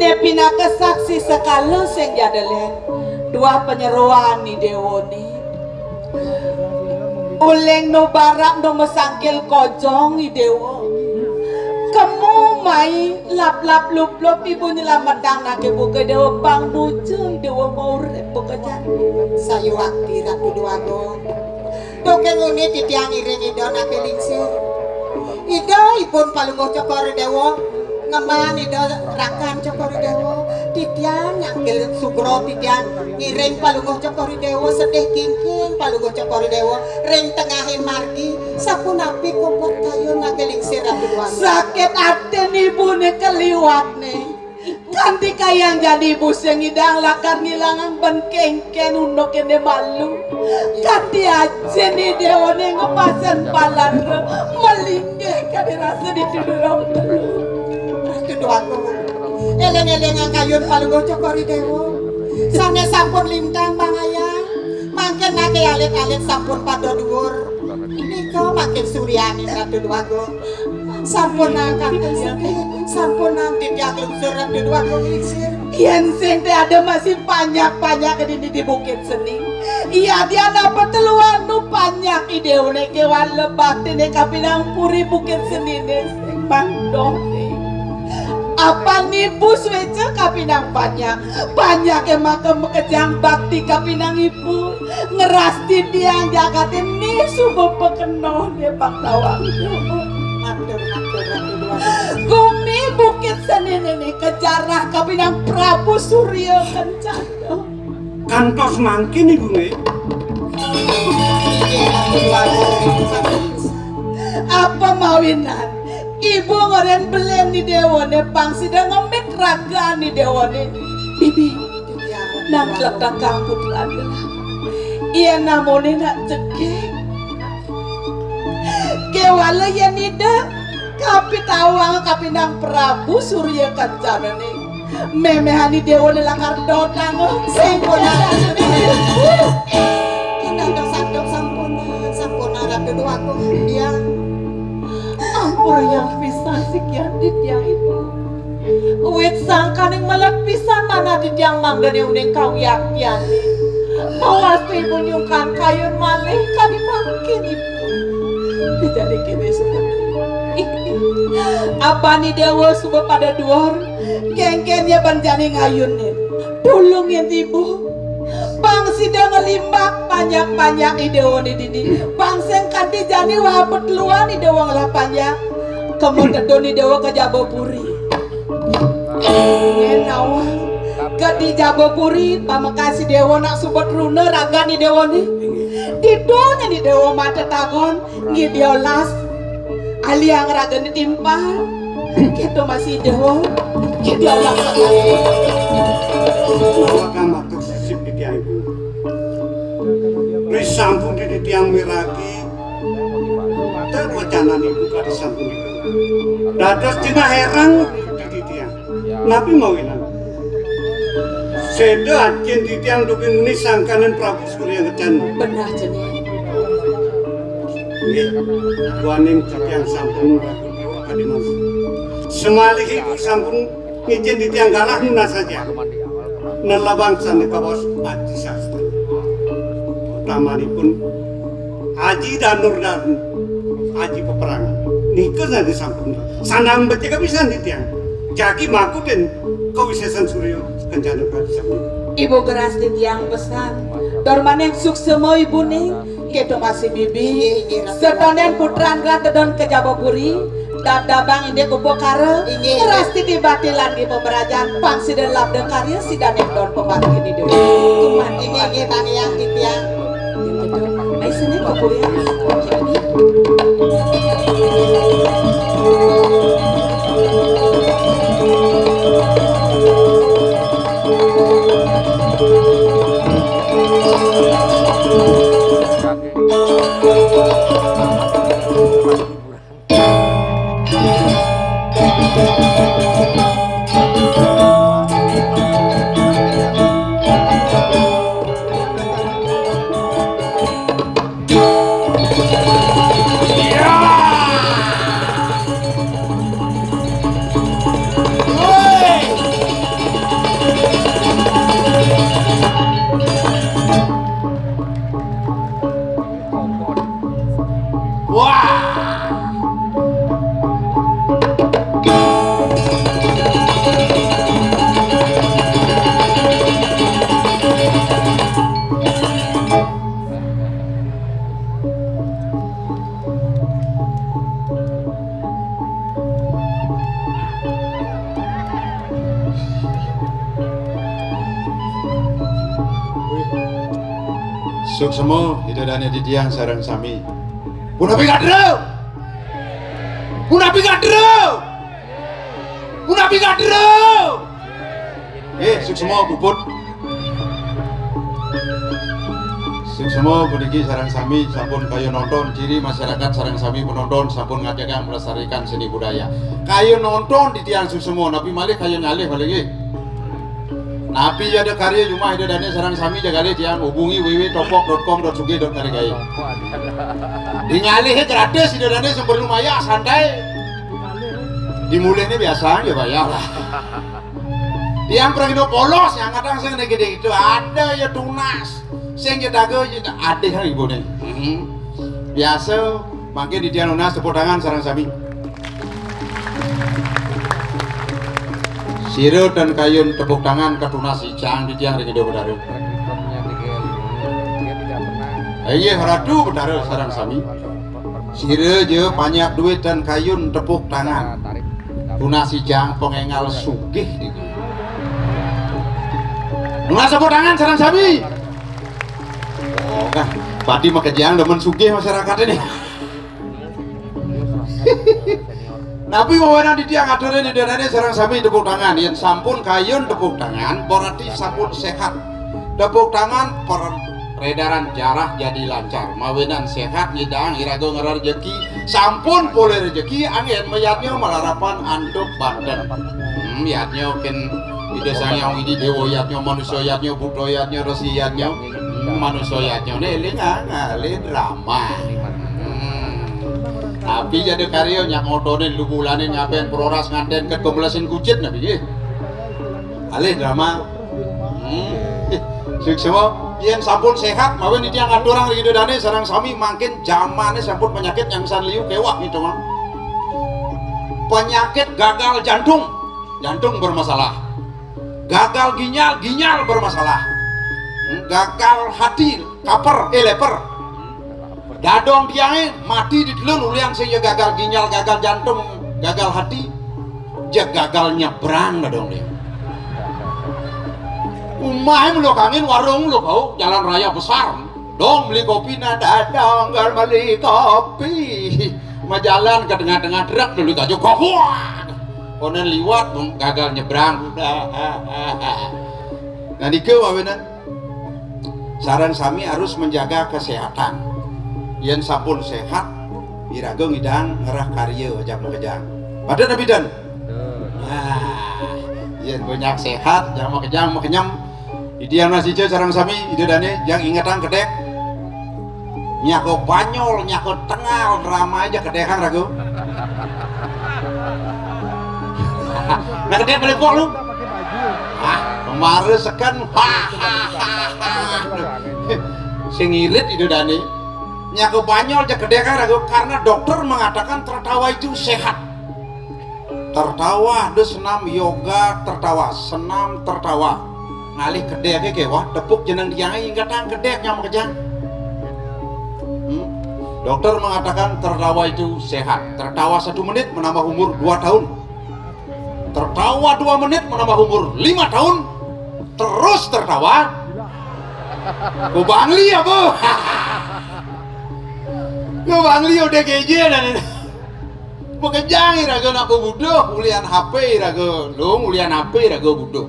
Né pinaka saksi sekala sing jadelen. Dua panyeroan i déwané. Uling nu barak nu masangkil kojong i déwa. Kemu mai lap-lap lup-lup ibu nyelametang nake buka déwa pang nuju i déwa maurip buka jani. Sayuwakti Ratu Déwagung. Duké nguni titiang ngiring Ida nake lingsir. Ida ipun Palungguh Cokor Déwa. Ngemban Ida rakan Cokor Déwa. Titiang nyangkil sugra titiang ngiring Palungguh Cokor Déwa sedih kingking Palungguh Cokor Déwa ring tengahing margi. Sapunapi kupat kayun nake lingsir Ratu Déwagung. Sakit atin ibuné kaliwatné. Kanti kayang jani ibu sing ngidang lakar ngilangang ben kéngkén unduk kéné malu. Kanti ajin i déwané ngepasen palan malinggih kadi rasa dituduh rong telu. Ratu Déwagung. Éling-élingang kayun Palungguh Cokor Déwa. Sané sampun lintang pangayah. Mangkin nake alit-alit sampun pada duur. Nika mangkin suryaning Ratu Déwagung. Sampun angkat sedih, sampun angkat tiang lungsur Ratu Déwagung lingsir. Yén sing té ada masih panjak-panjak dini di Bukit Seni. Iya, dia napa teluan nu panjak i déwané kéwan lebatiné kapinang puri Bukit Seniné sing mangdoné. Apan ibu suéca kapinang panjak. Panjaké maka makejang bakti kapinang ibu. Ngrasti tiang jagaté né suba pakenoh né pang tawang. Matur, matur, matur, matur. Gumi Bukit Seniné né kajarah kapinang Prabu Surya Kencana. Kantos mangkin ibu nggih. Apa mawinan? Ibu ngoren belen i déwané pang sida ngemit ragan i déwané. Bibi, nang tlekakang putran. Iya namoné nak cekek. Kéwala yén ida kapitawang kapinang Prabu Surya Kencanané. Méméhan i déwané lakar dodang. Sampun. Kita udah satu sampun, sampun Ratu Déwagung. Iya. Ampurayang pisan sikian titiang ibu. Wit sangkaning melet pisan manah titiang mangdané uning kawiaktiané. Mawastu ibu nyungkan kayun malih kadi mangkin ibu. Dijadi kéné seperti. Apan i déwa suba pada duur. Kéngkén ya ban jani ngayunin. Tulungin ibu. Pang sida nglimbak panjak-panjak i déwané dini. Pang sing kanti jani wah petluan i déwa ngelah panjak. Kemu tedun i déwa ka Jabapuri. Yén nawang ka di Jabapuri, pamekas i déwa nak suba truna ragan i déwané. Ditu nyen i déwa mata tagon. Nggih, diolas. Aliang ragané timpal. Kéto masih déwa. Nggih, diolas. Nawakang matur sisip titiang ibu. Risampun titiang miragi. Ter wacanan ibu kadi sampun ibu. Dados jinah hérang titiang. Napi mawinan? Séda ajin titiang duké nguni sangkaning Prabu Surya Kencana. Benah, Jeni. Nggih, duaning titiang sampun kadi mangkin. Semalihi sampun ngicén titiang galah nunas saja. Nelebang sané kabaos aji sastra. Utamanipun Aji Danur dan Aji Peperangan. Nika sané sampun. Sandang becik pisan titiang. Jagi makutin kawisésan Surya Kencana kadi sampun. Ibu geras titiang pesan. Dormaning suksema ibuning, kéto masih bibi. Inggih, inggih, Ratu. Setonen putran gra tedon ka Jabapuri. Dab-dabang indik upakara, inggih, ngrasti di batilan di pemerajan, pang sida labda karya sidaning don pembantu di dunia. Kuman, inggih, inggih, Bang Hyang titiang. Ai sini ka puri. Wah. Suksma Ida Dané titiang sareng sami. Punapi kadra? Punapi kadra? Punapi kadra? Nggih, suksma puput. Suksma puniki sareng sami sampun kayun nonton, ciri masyarakat sareng sami penonton sampun ngajegang melestarikan seni budaya. Kayun nonton titiang suksma, napi malih kayun ngalih malih nggih. Napi ja ada karya jumah Ida Dané sareng sami ja ngalih titiang hubungi w w w topok dot com dot sugih dot ngargai. Di ngalihé gratis Ida Dané sing perlu mayah santai. Di mulihné biasa ya bayar lah. Tiang pragina polos yang kadang sing gedé-gedé itu ada ya tunas. Sing ya daga ya ada kan ibuné. Hmm. Biasa mangkin titiang nunas tepuk tangan sareng sami. Sira tan kayun tepuk tangan katunas icang titiang ring Ida Betara. Inggih Ratu Betara sareng sami. Sira ja panjak duit tan kayun tepuk tangan. Tunas icang pang énggal sugih. Nunas tepuk tangan sareng sami. Oh, kan. Pati makejang demen sugih masyarakat ini. Napi wewenang titiang aturin Ida Dané sareng sami tepuk tangan. Yén sampun kayun tepuk tangan, berarti sampun séhat. Tepuk tangan, peredaran darah jadi lancar. Mawinan séhat ngidang iraga ngerer rejeki, sampun polih rejeki, anggén mayadnya malarapan antuk banten. Hmm, yadnya kén Ida Sang Hyang Widhi Déwa yadnya, manusa yadnya, buta yadnya, resi yadnya. Hmm, manusa yadnya né éling ah, ngalih drama. Hmm. Tapi jadi karya nyak ngotonin lubulanin ngaben peroras nganten ket pemelesin kucit napi nggih. Alih drama. Hmm. Suksma, yén sampun séhat, mawin titiang aturang ring Ida Dané sareng sami mangkin jamané sampun penyakit yang san liu kéweh ngitungang. Penyakit gagal jantung, jantung bermasalah. Gagal ginjal, ginjal bermasalah. Hmm, gagal hati, kaper, eh, leper. Dadong tiangé mati di telun ulian sing ya gagal ginjal, gagal jantung, gagal hati. Jeg gagal nyebrang dadong dia. Umahé mula kangin warung mula kau, jalan raya besar. Dong beli kopi nah dadong, gal beli kopi. Majalan ke tengah-tengah truk dulu kaju kokuak. Konen liwat dong gagal nyebrang. Udah. Nah, nika mawinan. Sareng sami harus menjaga kesehatan. Yén sampun séhat, iraga ngidang ngerah karya jam makejang. Pada nabi dan. Nah, yén banyak séhat, jam makejang makenyem. Idi yang nasi sareng sami, Ida Dané, yang ingetang kedék. Nyako Banyol, nyako Tengal, drama aja kedékan ragu. Nah, kedék balik kok lu. Ah, kemarin seken. Sing irit Ida Dané. Nyako Banyol aja kedékan ragu karena dokter mengatakan tertawa itu sehat. Tertawa, ada senam yoga tertawa, senam tertawa. Ngalih kedék ké wah, tepuk jeneng tiangé ingetang kedék nyam kejang. Hmm? Dokter mengatakan tertawa itu sehat. Tertawa satu menit menambah umur dua tahun. Tertawa dua menit menambah umur lima tahun. Terus tertawa. Ku Bangli apa? Ku Bangli udah geje dan ini. Makejang iraga nak bebuduh, ulian H P iraga, dong ulian H P iraga buduh.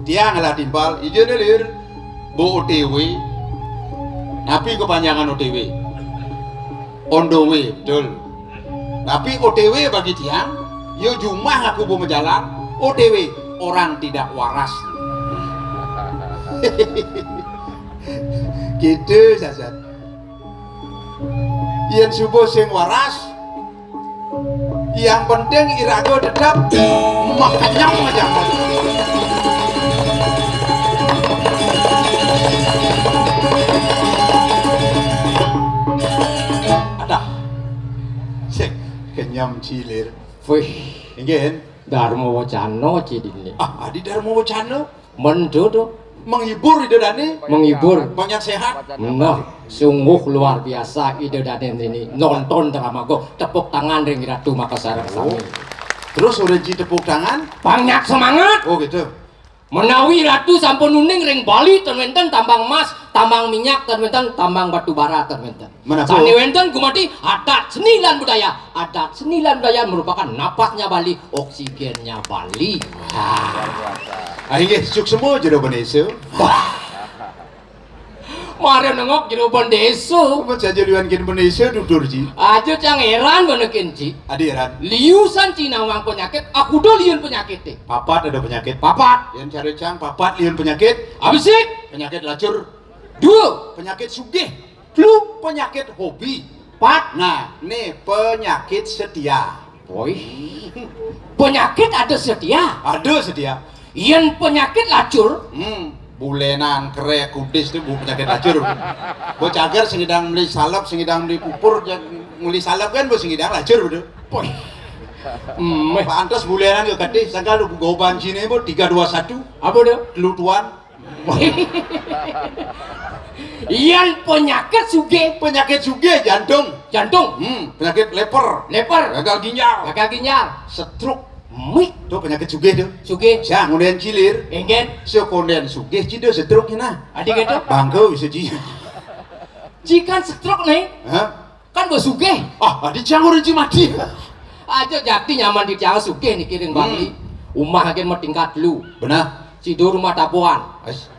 Tiang lah timpal, ijo né lir, bo O T W. Napi kepanjangan O T W? On the way, betul. Tapi O T W bagi tiang, yo jumah aku bu majalan, O T W, orang tidak waras. Gitu saja. Yen subuh sing waras, yang penting iraga tetap makenyem aja. Adah. Sik, kenyem cilir. Wih, inggih. Dharma wacana cidine. Ah, adi dharma wacana. Mendo to. Menghibur Ida Dane. Menghibur. Banyak sehat. Nah, sungguh luar biasa Ida Dane ini. Nonton drama go. Tepuk tangan ring Ratu Makassar sami. Terus udah ji tepuk tangan. Banyak semangat. Oh gitu. Menawi Ratu sampun uning ring Bali ten wenten tambang emas, tambang minyak ten wenten, tambang batu bara ten wenten. Menapa? Sane wenten gumati adat seni lan budaya. Adat seni lan budaya merupakan napasnya Bali, oksigennya Bali. Ah. Ah, inggih, suksma Jero Bendesa. Mara nengok Jero Bendesa. Amat saja liwan kin Bendesa dudur ji. Aja cang heran bana kin ji. Adi heran. Liu san ci nawang penyakit, aku do liun penyakit e. Papat ada penyakit. Papat. Yang cari cang papat liun penyakit. Abisik. Penyakit lacur. Dua. Penyakit sugih. Telu. Penyakit hobi. Pat. Nah, ne penyakit setia. Woi. Penyakit ada setia? Ada setia. Yen penyakit lacur? Hmm. Bulenan, kerek, kudis tu bu penyakit lacur. Bu cagar sing idang meli salep, sing idang meli pupur, meli salep kan bu sing idang lacur betul. Woi. Meh. Pantes bulenan ke katih, sangkal lu goban sini bu tiga dua satu. Apa tu? Telu tuan. Yan penyakit sugih. Penyakit sugih jantung. Jantung. Hmm, penyakit leper. Leper. Gagal ginjal. Gagal ginjal. Stroke. Mik. Tu penyakit sugih tu. Sugih. Sing konden cilir. Enggen. Sing konden sugih ci da stroke nah. Adi gitu. Bangku bisa ci. Ci kan stroke nih. Hah? Kan bos sugih. Ah, adi cang orang ci mati. Aja jati nyaman di cang sugih niki ring Bali. Hmm. Umah agen mah tingkat lu. Benar. Sido rumah tabuan. Ais.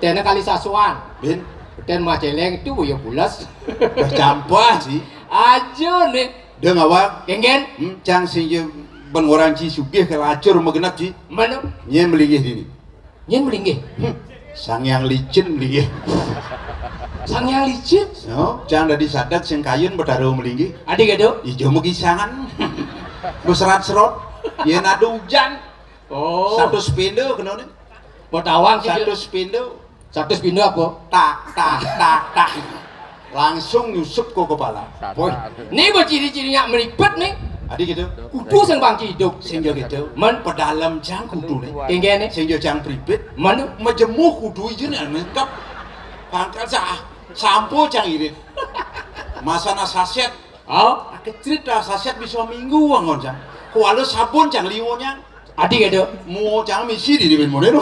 Tena kali sasuan. Bin. Ten mah celeng itu boyo pulas. Bercampur sih. Aja nih. Dia ngawak. Enggen. Hmm, cang sing je ben orang ci sugih ke lacur magenap ci. Mana? Nye melinggih dini. Nyen melinggih. Hmm. Sang Yang Licin melinggih. Sang Yang Licin? No, cang dadi sadat sing kayun Betara melinggih. Adi gitu? Ijo megisangan. Beserat-serot. Yen ada hujan. Oh. Satu sepinda kena ni. Betawang sih. Satu sepinda. Satu sepinda apa? Tak, tak, tak, tak. Langsung nyusup ke kepala. Woi, ni berciri-ciri nyak meripet ni. Adi gitu. Kudu sing bangki hidup. Sing jo gitu. Men pedalem cang kudu ni. Kengge ni. Sing jo cang pripit. Menu. Mejemuh kudu ijo ni mengkap. Pangkal sah. Sampo cang irit. Masana saset. Oh, kecrit dah saset bisa minggu angon cang. Kuala sabun cang liwonya. Adi gitu. Mu cang misi di di ben model.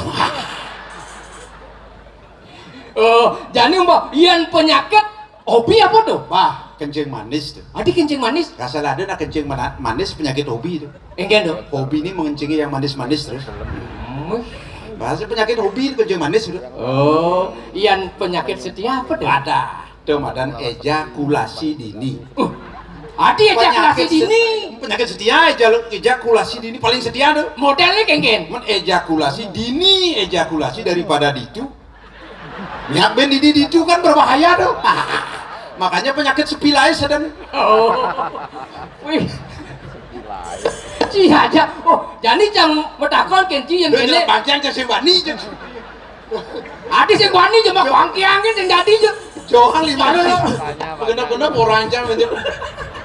Oh, jani mbok, yen penyakit hobi apa tuh? Bah, kencing manis tuh. Adi kencing manis? Rasa ada nak kencing mana- manis penyakit hobi tuh. Enggak tuh. Hobi ini mengencingi yang manis-manis terus. Hmm. Bahasa penyakit hobi itu kencing manis tuh. Oh, yen penyakit setia apa tuh? Ada. Tuh madan ejakulasi dini. Uh, adi ejakulasi dini. Penyakit setia, ejakulasi dini paling setia tuh. Modelnya kengken. Men ejakulasi dini, ejakulasi daripada ditu. Ya, ben di, di, di itu kan berbahaya tuh. Makanya penyakit sepilais ada nih. Oh. Wih. Ci aja. Oh, jani cang metakon ken ci yen kene. Bang cang cang sing wani cang. Adi sing wani cuma bangkiang sing dadi je. Johan lima lo. Bener-bener orang cang aja.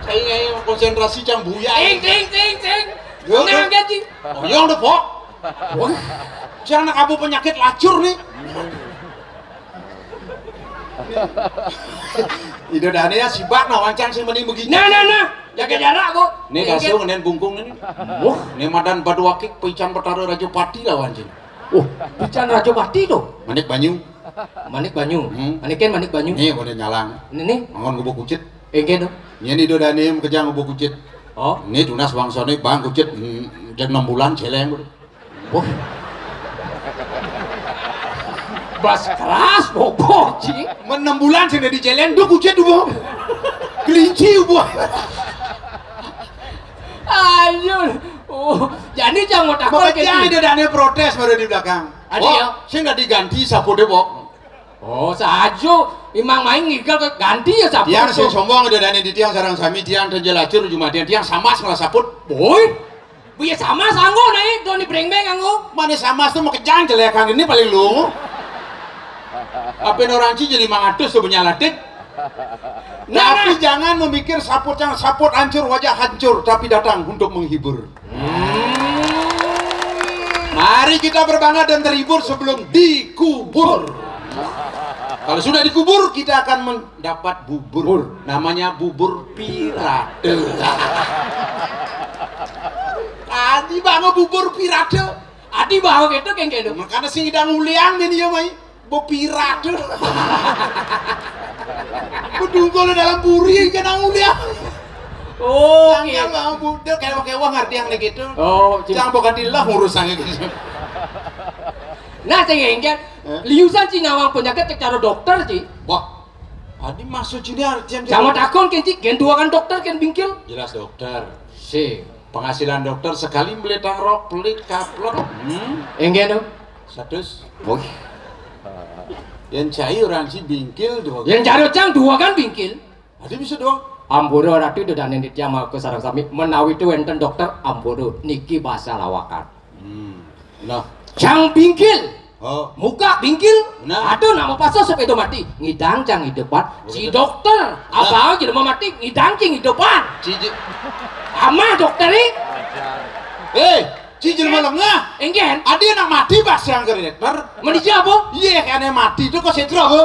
Saya konsentrasi cang buya. Ting ting ting ting. Yo, nah, gaji. Oh, yang udah pok. Wah, jangan kamu penyakit lacur nih. Ida dane ya sibak nah wancang sing mending begini. Nah, nah, nah. Jaga jarak, Bu. Nih kasih ngenen bungkung nih. Wah, nih madan Baduakik pican Betara Rajapati lawan cing. Oh, pican Rajapati tuh. Manik Banyu. Manik Banyu. Hmm. Maniken Manik Banyu. Nih, boleh nyalang. Ini nih. Mangon gubuk kucit. Engke tuh. Nih, nih, Ida dane kejang gubuk kucit. Oh. Nih tunas bangsa nih bang kucit hmm, jam enam bulan celeng. Wah. Bas keras bobok, Ci. Men enam bulan sing dadi celeng, duh kucit duh. Inci buah. Ayo. Oh, jadi jangan mau takut. Makanya ada dane protes baru di belakang. Ada. Wah, ya? Saya nggak diganti saput deh, Bok. Oh, sajo. Imang main ngigel ke ganti ya saput. Tiang sing sombong ada dane di tiang sarang sami tiang dan jelacur cuma tiang tiang sama salah saput. Boy. Buya sama sanggo naik doni breng-breng anggo. Mana sama tuh mau kejang jelek kan ini paling lu. Apa orang ci jadi mangatus tuh punya latik. Nah, tapi nah, jangan memikir saput yang saput hancur wajah hancur tapi datang untuk menghibur. Hmm. Mari kita berbangga dan terhibur sebelum dikubur. Kalau sudah dikubur kita akan mendapat bubur. Namanya bubur pirate. Adi bango bubur pirate. Adi bango gitu kan gitu. Makanya sing idang uliang ini ya mai. Bo pirate. Bedungkol dalam puri kena uliang. Oh, jangan bango budel kayak pakai uang ngerti yang gitu. Oh, jangan bukan dilah urusannya gitu. Nah, saya ingat liusan ci nawang penyakit secara dokter ci. Wah, adi maksud ini artian sama takon kan ci, gen dua kan dokter kan bingkil. Jelas dokter. Si penghasilan dokter sekali beli tangrok, pelit kaplok. Hmm. Enggak dong. Satu. Woi. Yang cai orang si bingkil dua. Yang cari cang dua kan bingkil. Ada bisa doang. Ampura ratu dedanen ditya maka sarang sami menawi itu wonten dokter ampura niki basa lawakan. Hmm. Nah, cang bingkil. Oh. Muka bingkil. Nah. Aduh nama pasal sepeda mati. Ngidang cang hidupan. Oh, si dokter. Nah. Abang jelema mati ngidang cing hidupan. Cici. Amah dokter ini. Eh, cici jelema lengah. Enggak. Ada anak mati pas yang ke dokter. Menija apa? Iya, kayaknya mati itu kok sedra apa?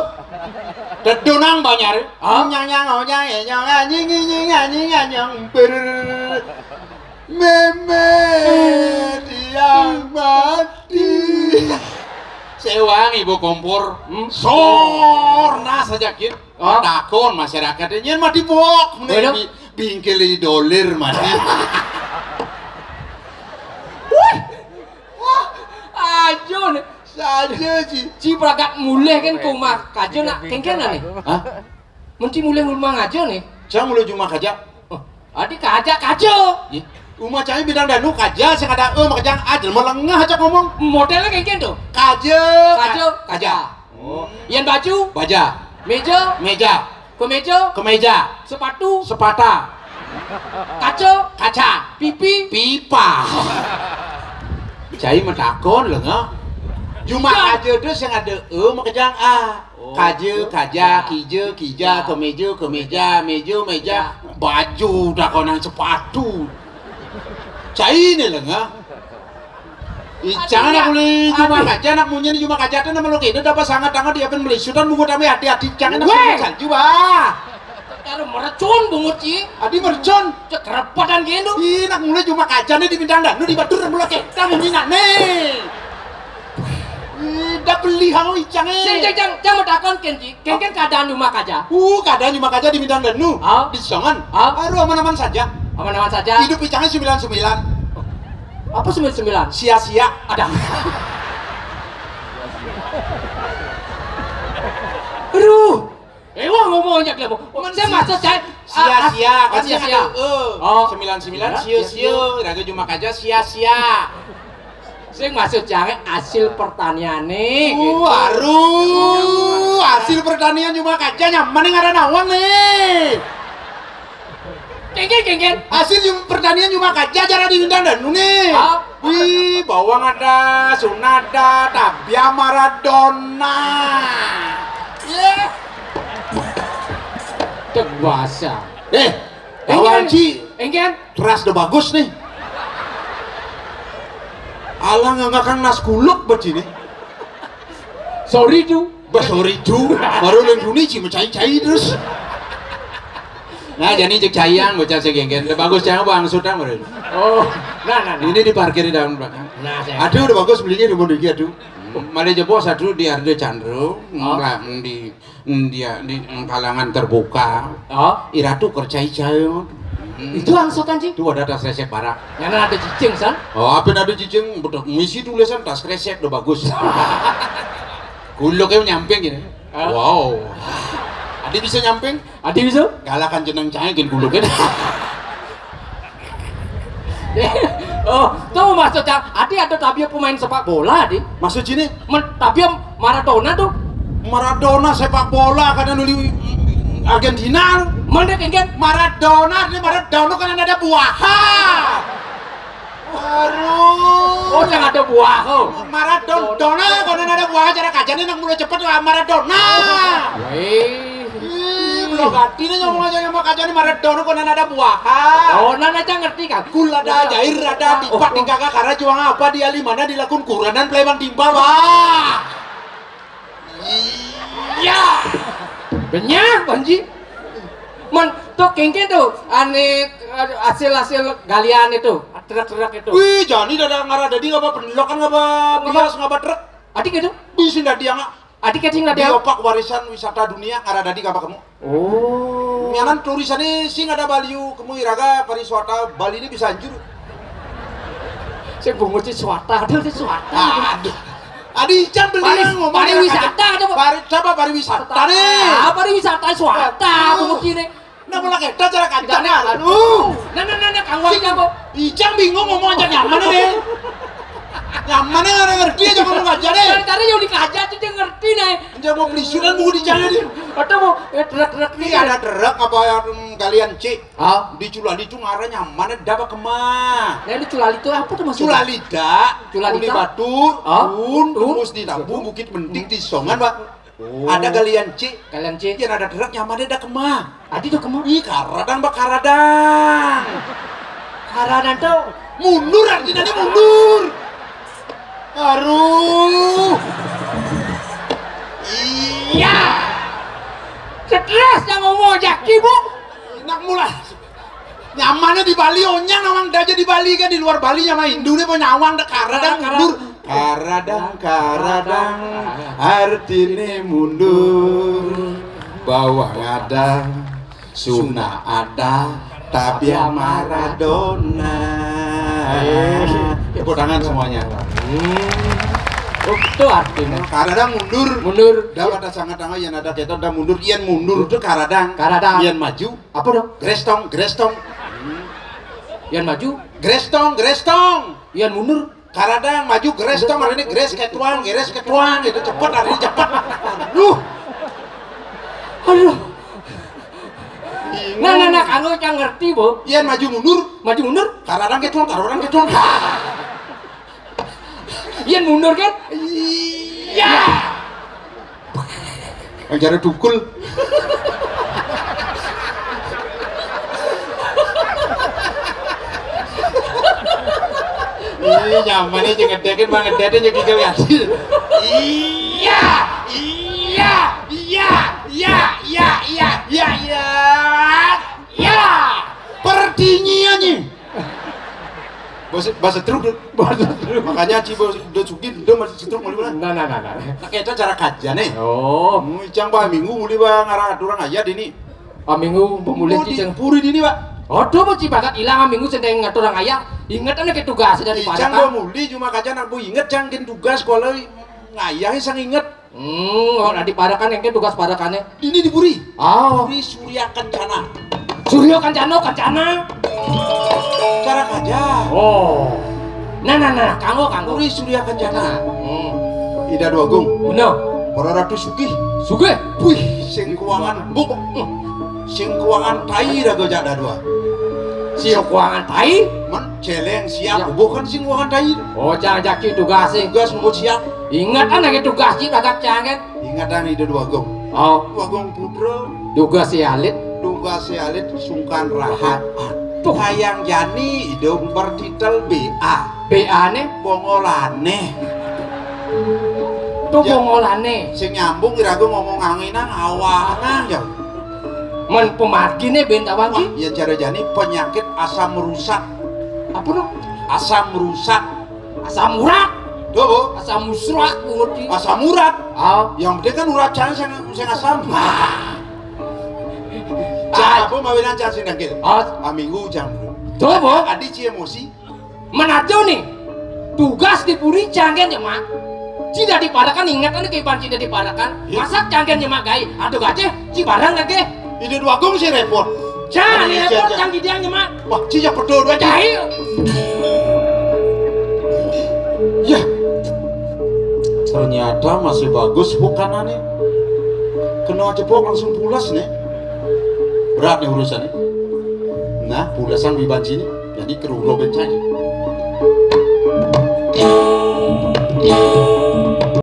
Dedonang banyak. Oh, nyang nyang oh nyang eh, nyang anjing anjing anjing anjing ber. Meme tiang mati. Sewang ibu kompor. Hmm? Sorna saja kit. Oh. Takon masyarakat nyen mati bok. Waduh. Bingkili dolir mati. Wih. Wah, ajo nih. Saja ji. Ci pragat mulih kan ke rumah kajo nak kengken nih. Hah? Menti mulih rumah ngajo nih. Cang mulih rumah kaja. Oh, adi kaja kajo. Ih, rumah cai bidang danu kaja sing ada eh makajang aja melengah aja ngomong. Modelnya kayak gitu. Kaja. Kajo, kaja. Oh. Yang baju? Baja. Meja? Meja. Kemeja? Kemeja. Sepatu? Sepata. Kaca? Kaca. Pipi? Pipa. Cai metakon lenga. Cuma kaja tu sing ada eh makajang ah. Oh. Kaja, kaja, kija, kija, kemeja, kemeja, meja, meja, baju, takonan sepatu. Cai ni lenga. Icang anak uli cuma kaja anak munyi ni cuma kaja tu nama lo kena dapat sangat tangan dia pun melisutan bungut kami hati-hati icang anak salju bah. Kalau mercun bungut ci. Adi mercun. Cek kerepotan gitu. Ih, nak mulai cuma kaca nih di bintang dan lu di batur mulai kita munyi nak nih. Ih, dah beli hang icang eh. Sing cang cang mau takon kenji. Kengken keadaan rumah kaja. Uh, keadaan rumah kaja di Bintang Danu. Ah. Di Songan. Ah. Aduh, aman-aman saja. Aman-aman saja. Hidup icangnya sembilan sembilan. Apa sembilan sembilan? Sia-sia. Ada. Aduh. Eh, wah ngomong aja kamu. Saya maksud saya sia-sia kan sia-sia. Oh. Sembilan sembilan sia-sia. Raga cuma kaja sia-sia. Sing maksud jange hasil pertaniane. Waru, hasil pertanian cuma kaja nyaman ning ngaran awang nih. Kengken kengken. Hasil pertanian cuma kaja cara diundang dan nune. Wih, bawang ada, sunada, tabia Maradona. Iya. Dewasa. Eh, bawang ci. Engken. Teras udah bagus nih. Alah nggak ngakang nas kuluk buat sini. Sorry tu. Bah sorry tu. Baru lenduni ci mencai-cai terus. Nah jadi cek caiang bocah segenggen. Udah bagus caiang bang sutang baru. Oh, nah nah nah. Ini diparkir di dalam belakang. Nah, saya. Aduh udah bagus belinya di Mondegi aduh. Hmm, malah jebos aduh di Ardo Chandro, oh, di dia di kalangan terbuka. Oh. Iratu kercai cai. Hmm. Itu angsutan sih. Itu ada tas resep barak. Yang ada cicing san. Oh, apa ada cicing? Betul. Misi tulisan tas resep udah bagus. Kuluknya nyamping gini. Oh. Wow. Adi bisa nyamping? Adi bisa? Galak kan jeneng cangé gén gulungin. Oh, to maksud cang, adi ada tabia pemain sepak bola, adi. Maksud sini? Men, tabia Maradona to. Maradona sepak bola kadén nuli Argentina. Mana kéngkén? Maradona, ini Maradona kan ada buah. Aduh. Oh, yang ada buah, oh. Maradona, kadén ada buah, cara kajané nang mula cepet lah, Maradona. Wéh. Ih, belum ganti nih ngomong aja sama kajané Maradona, kadén ada buah. Oh, nana aja ngerti kan? Kul ada, jair ada, tipak di kaka, karena juang apa, di alimana, di lakun kuranan, pleman timpal, wah. Iya. Benyah, Panji. Man, to kéngkén to, ané, hasil-hasil galian itu, truk-truk itu. Wih, jani dada ngarah dadi ngapa pendelokan, ngapa bias, ngapa truk. Adi kéto? Bisi dadi yang adi kéto sing dadi. Di opak warisan wisata dunia ngarah dadi ngapa kemu. Oh. Mianan turisané sing ada Bali, kemu iraga pariwisata Bali ini bisa hancur. Sing bungut si swata, aduh si swata. Aduh. Adi ican beli pari-, ngomong pariwisata ada, Pak. Pari-, siapa pariwisata nih? Ah, pariwisata swata bungut ini. Nah, mulai kita cara kancana. Aduh. Nah, nah, nah, nah, kang Wali, kang, kok. Ijang bingung ngomong aja nyaman nih. Nyaman nih, orang ngerti aja ngomong aja deh. Dari tadi yang dikaja aja dia ngerti nih. Dia mau beli sudan mau di jalan nih. Atau mau, eh, truk-truk nih. Iya, ada truk apa yang kalian cik? Ah, di Culali itu ngarah nyaman ada apa kemah? Nah, di Culali itu apa tuh maksudnya? Culalida, Culalida? Uli Batur, ah? Un, un? Tembus di Tambu, Bukit Mentik, di Songan, Pak. Oh. Ada galian, Ci. Galian, Ci. Yang ada truk nyaman ada kemah. Adi tuh kemah. Ih, karadang, Pak, karadang. Karadang tuh. Mundur artinya ini mundur. Aduh. Iya. Stres yang ngomong jaki, Bu. Enak mulai. Nyamannya di Bali, onyang nawang daja di Bali kan, di luar Bali nyaman Hindu nih, mau nyawang dek karadang mundur. Karadang, karadang, artinya mundur. Bawang ada, Suna ada, tapi Maradona. Eh, tepuk tangan semuanya. Hmm. Oh, itu artinya. Karadang mundur. Mundur. Dah pada sangat tangga yang ada keton dah mundur, yang mundur itu karadang. Karadang. Yang maju. Apa dong? Grestong, grestong. Yang maju. Grestong, grestong. Yang mundur. Karadang maju grestong, hari ini gres ketuang, gres ketuang, itu cepet, hari ini cepet. Aduh. Aduh. Nah, nah, nah, kanggo cang ngerti, Bu. Yang maju mundur. Maju mundur. Karadang ketuang, karadang ketuang. Yang mundur kan? Iya. Yang cara dukul. Ih, nyamannya jeung ngedekin mah ngedekin jeung gigil ngadil. Iya, iya, iya, iya, iya, iya, iya, iya. Ya, pertinyiannya. Bahasa, bahasa truk, Dut. Bahasa truk. Makanya Ci Bos Dut Sugi, Dut masih setruk muli lah. Nah, nah, nah, nah. Nah, kita cara kajian nih. Oh. Mucang bah minggu muli bah ngarah aturan ayat ini. Ah, minggu pemuli. Mau di cicing puri dini, Pak. Aduh, mau cipakat hilang minggu sedang ngatur orang ayah. Ingat anak tugas dari Icang Padang. Mau muli cuma kajian aku inget cang kin tugas kalau ngayah sang inget. Hmm, oh, nah, di Parakan yang tugas Parakannya. Ini di Puri. Oh. Puri Surya Kencana. Surya Kencana, Kencana. Cara kajian. Oh. Nah, nah, nah, kanggo, kanggo. Puri Surya Kencana. Hmm. Ida Dua Agung. Bener. Para Ratu Sugih. Sugih. Wih, sing keuangan buk. Hmm. Sing keuangan tai raga jada dua. Sing keuangan tai? Men celeng siap, ya. Bukan sing keuangan tai. Oh, cang jaki tugas sih. Tugas bukan siap. Ingat anak itu tugas sih, bagak cang kan? Ingatan Ida Dua Agung. Oh. Dua Agung Putra. Tugas si alit. Tugas si alit sungkan rahat. Tuh. Kayang jani hidup bertitel B A. B A ne? Bongolane. Tuh ya, bongolane. Sing nyambung kira aku ngomong anginan awangan ya. Men pemargine ben tawang. Wah, ki? Ya cara jani penyakit asam rusak. Apa no? Asam rusak. Asam urat. Tuh, Bu. Asam musrak, Bu, ngerti? Asam urat. Oh. Yang penting kan urat jangan sing, sing asam. Nah. Cak, apa mawinan cak sing dangkil? Oh. Ah, minggu jam. Tuh, Bu. Adi ci emosi. Menajo nih. Tugas di puri jangan ya, Mak. Ci dadi parekan, inget anu kaibanan ci dadi parekan. Iya. Masak canggen nyemak gaé. Aduh gajéh, ci bareng lagi. Ini dua gong sih repot. Cang, aduh, iya, repot cang. Cang di diang nyemak. Wah, ci ya betul dua. Cahil. Ya. Ternyata masih bagus bukanane. Kena cepok langsung pulas nih. Berat nih urusannya. Nah, pulasan wibanci nih. Jadi keruro bencana.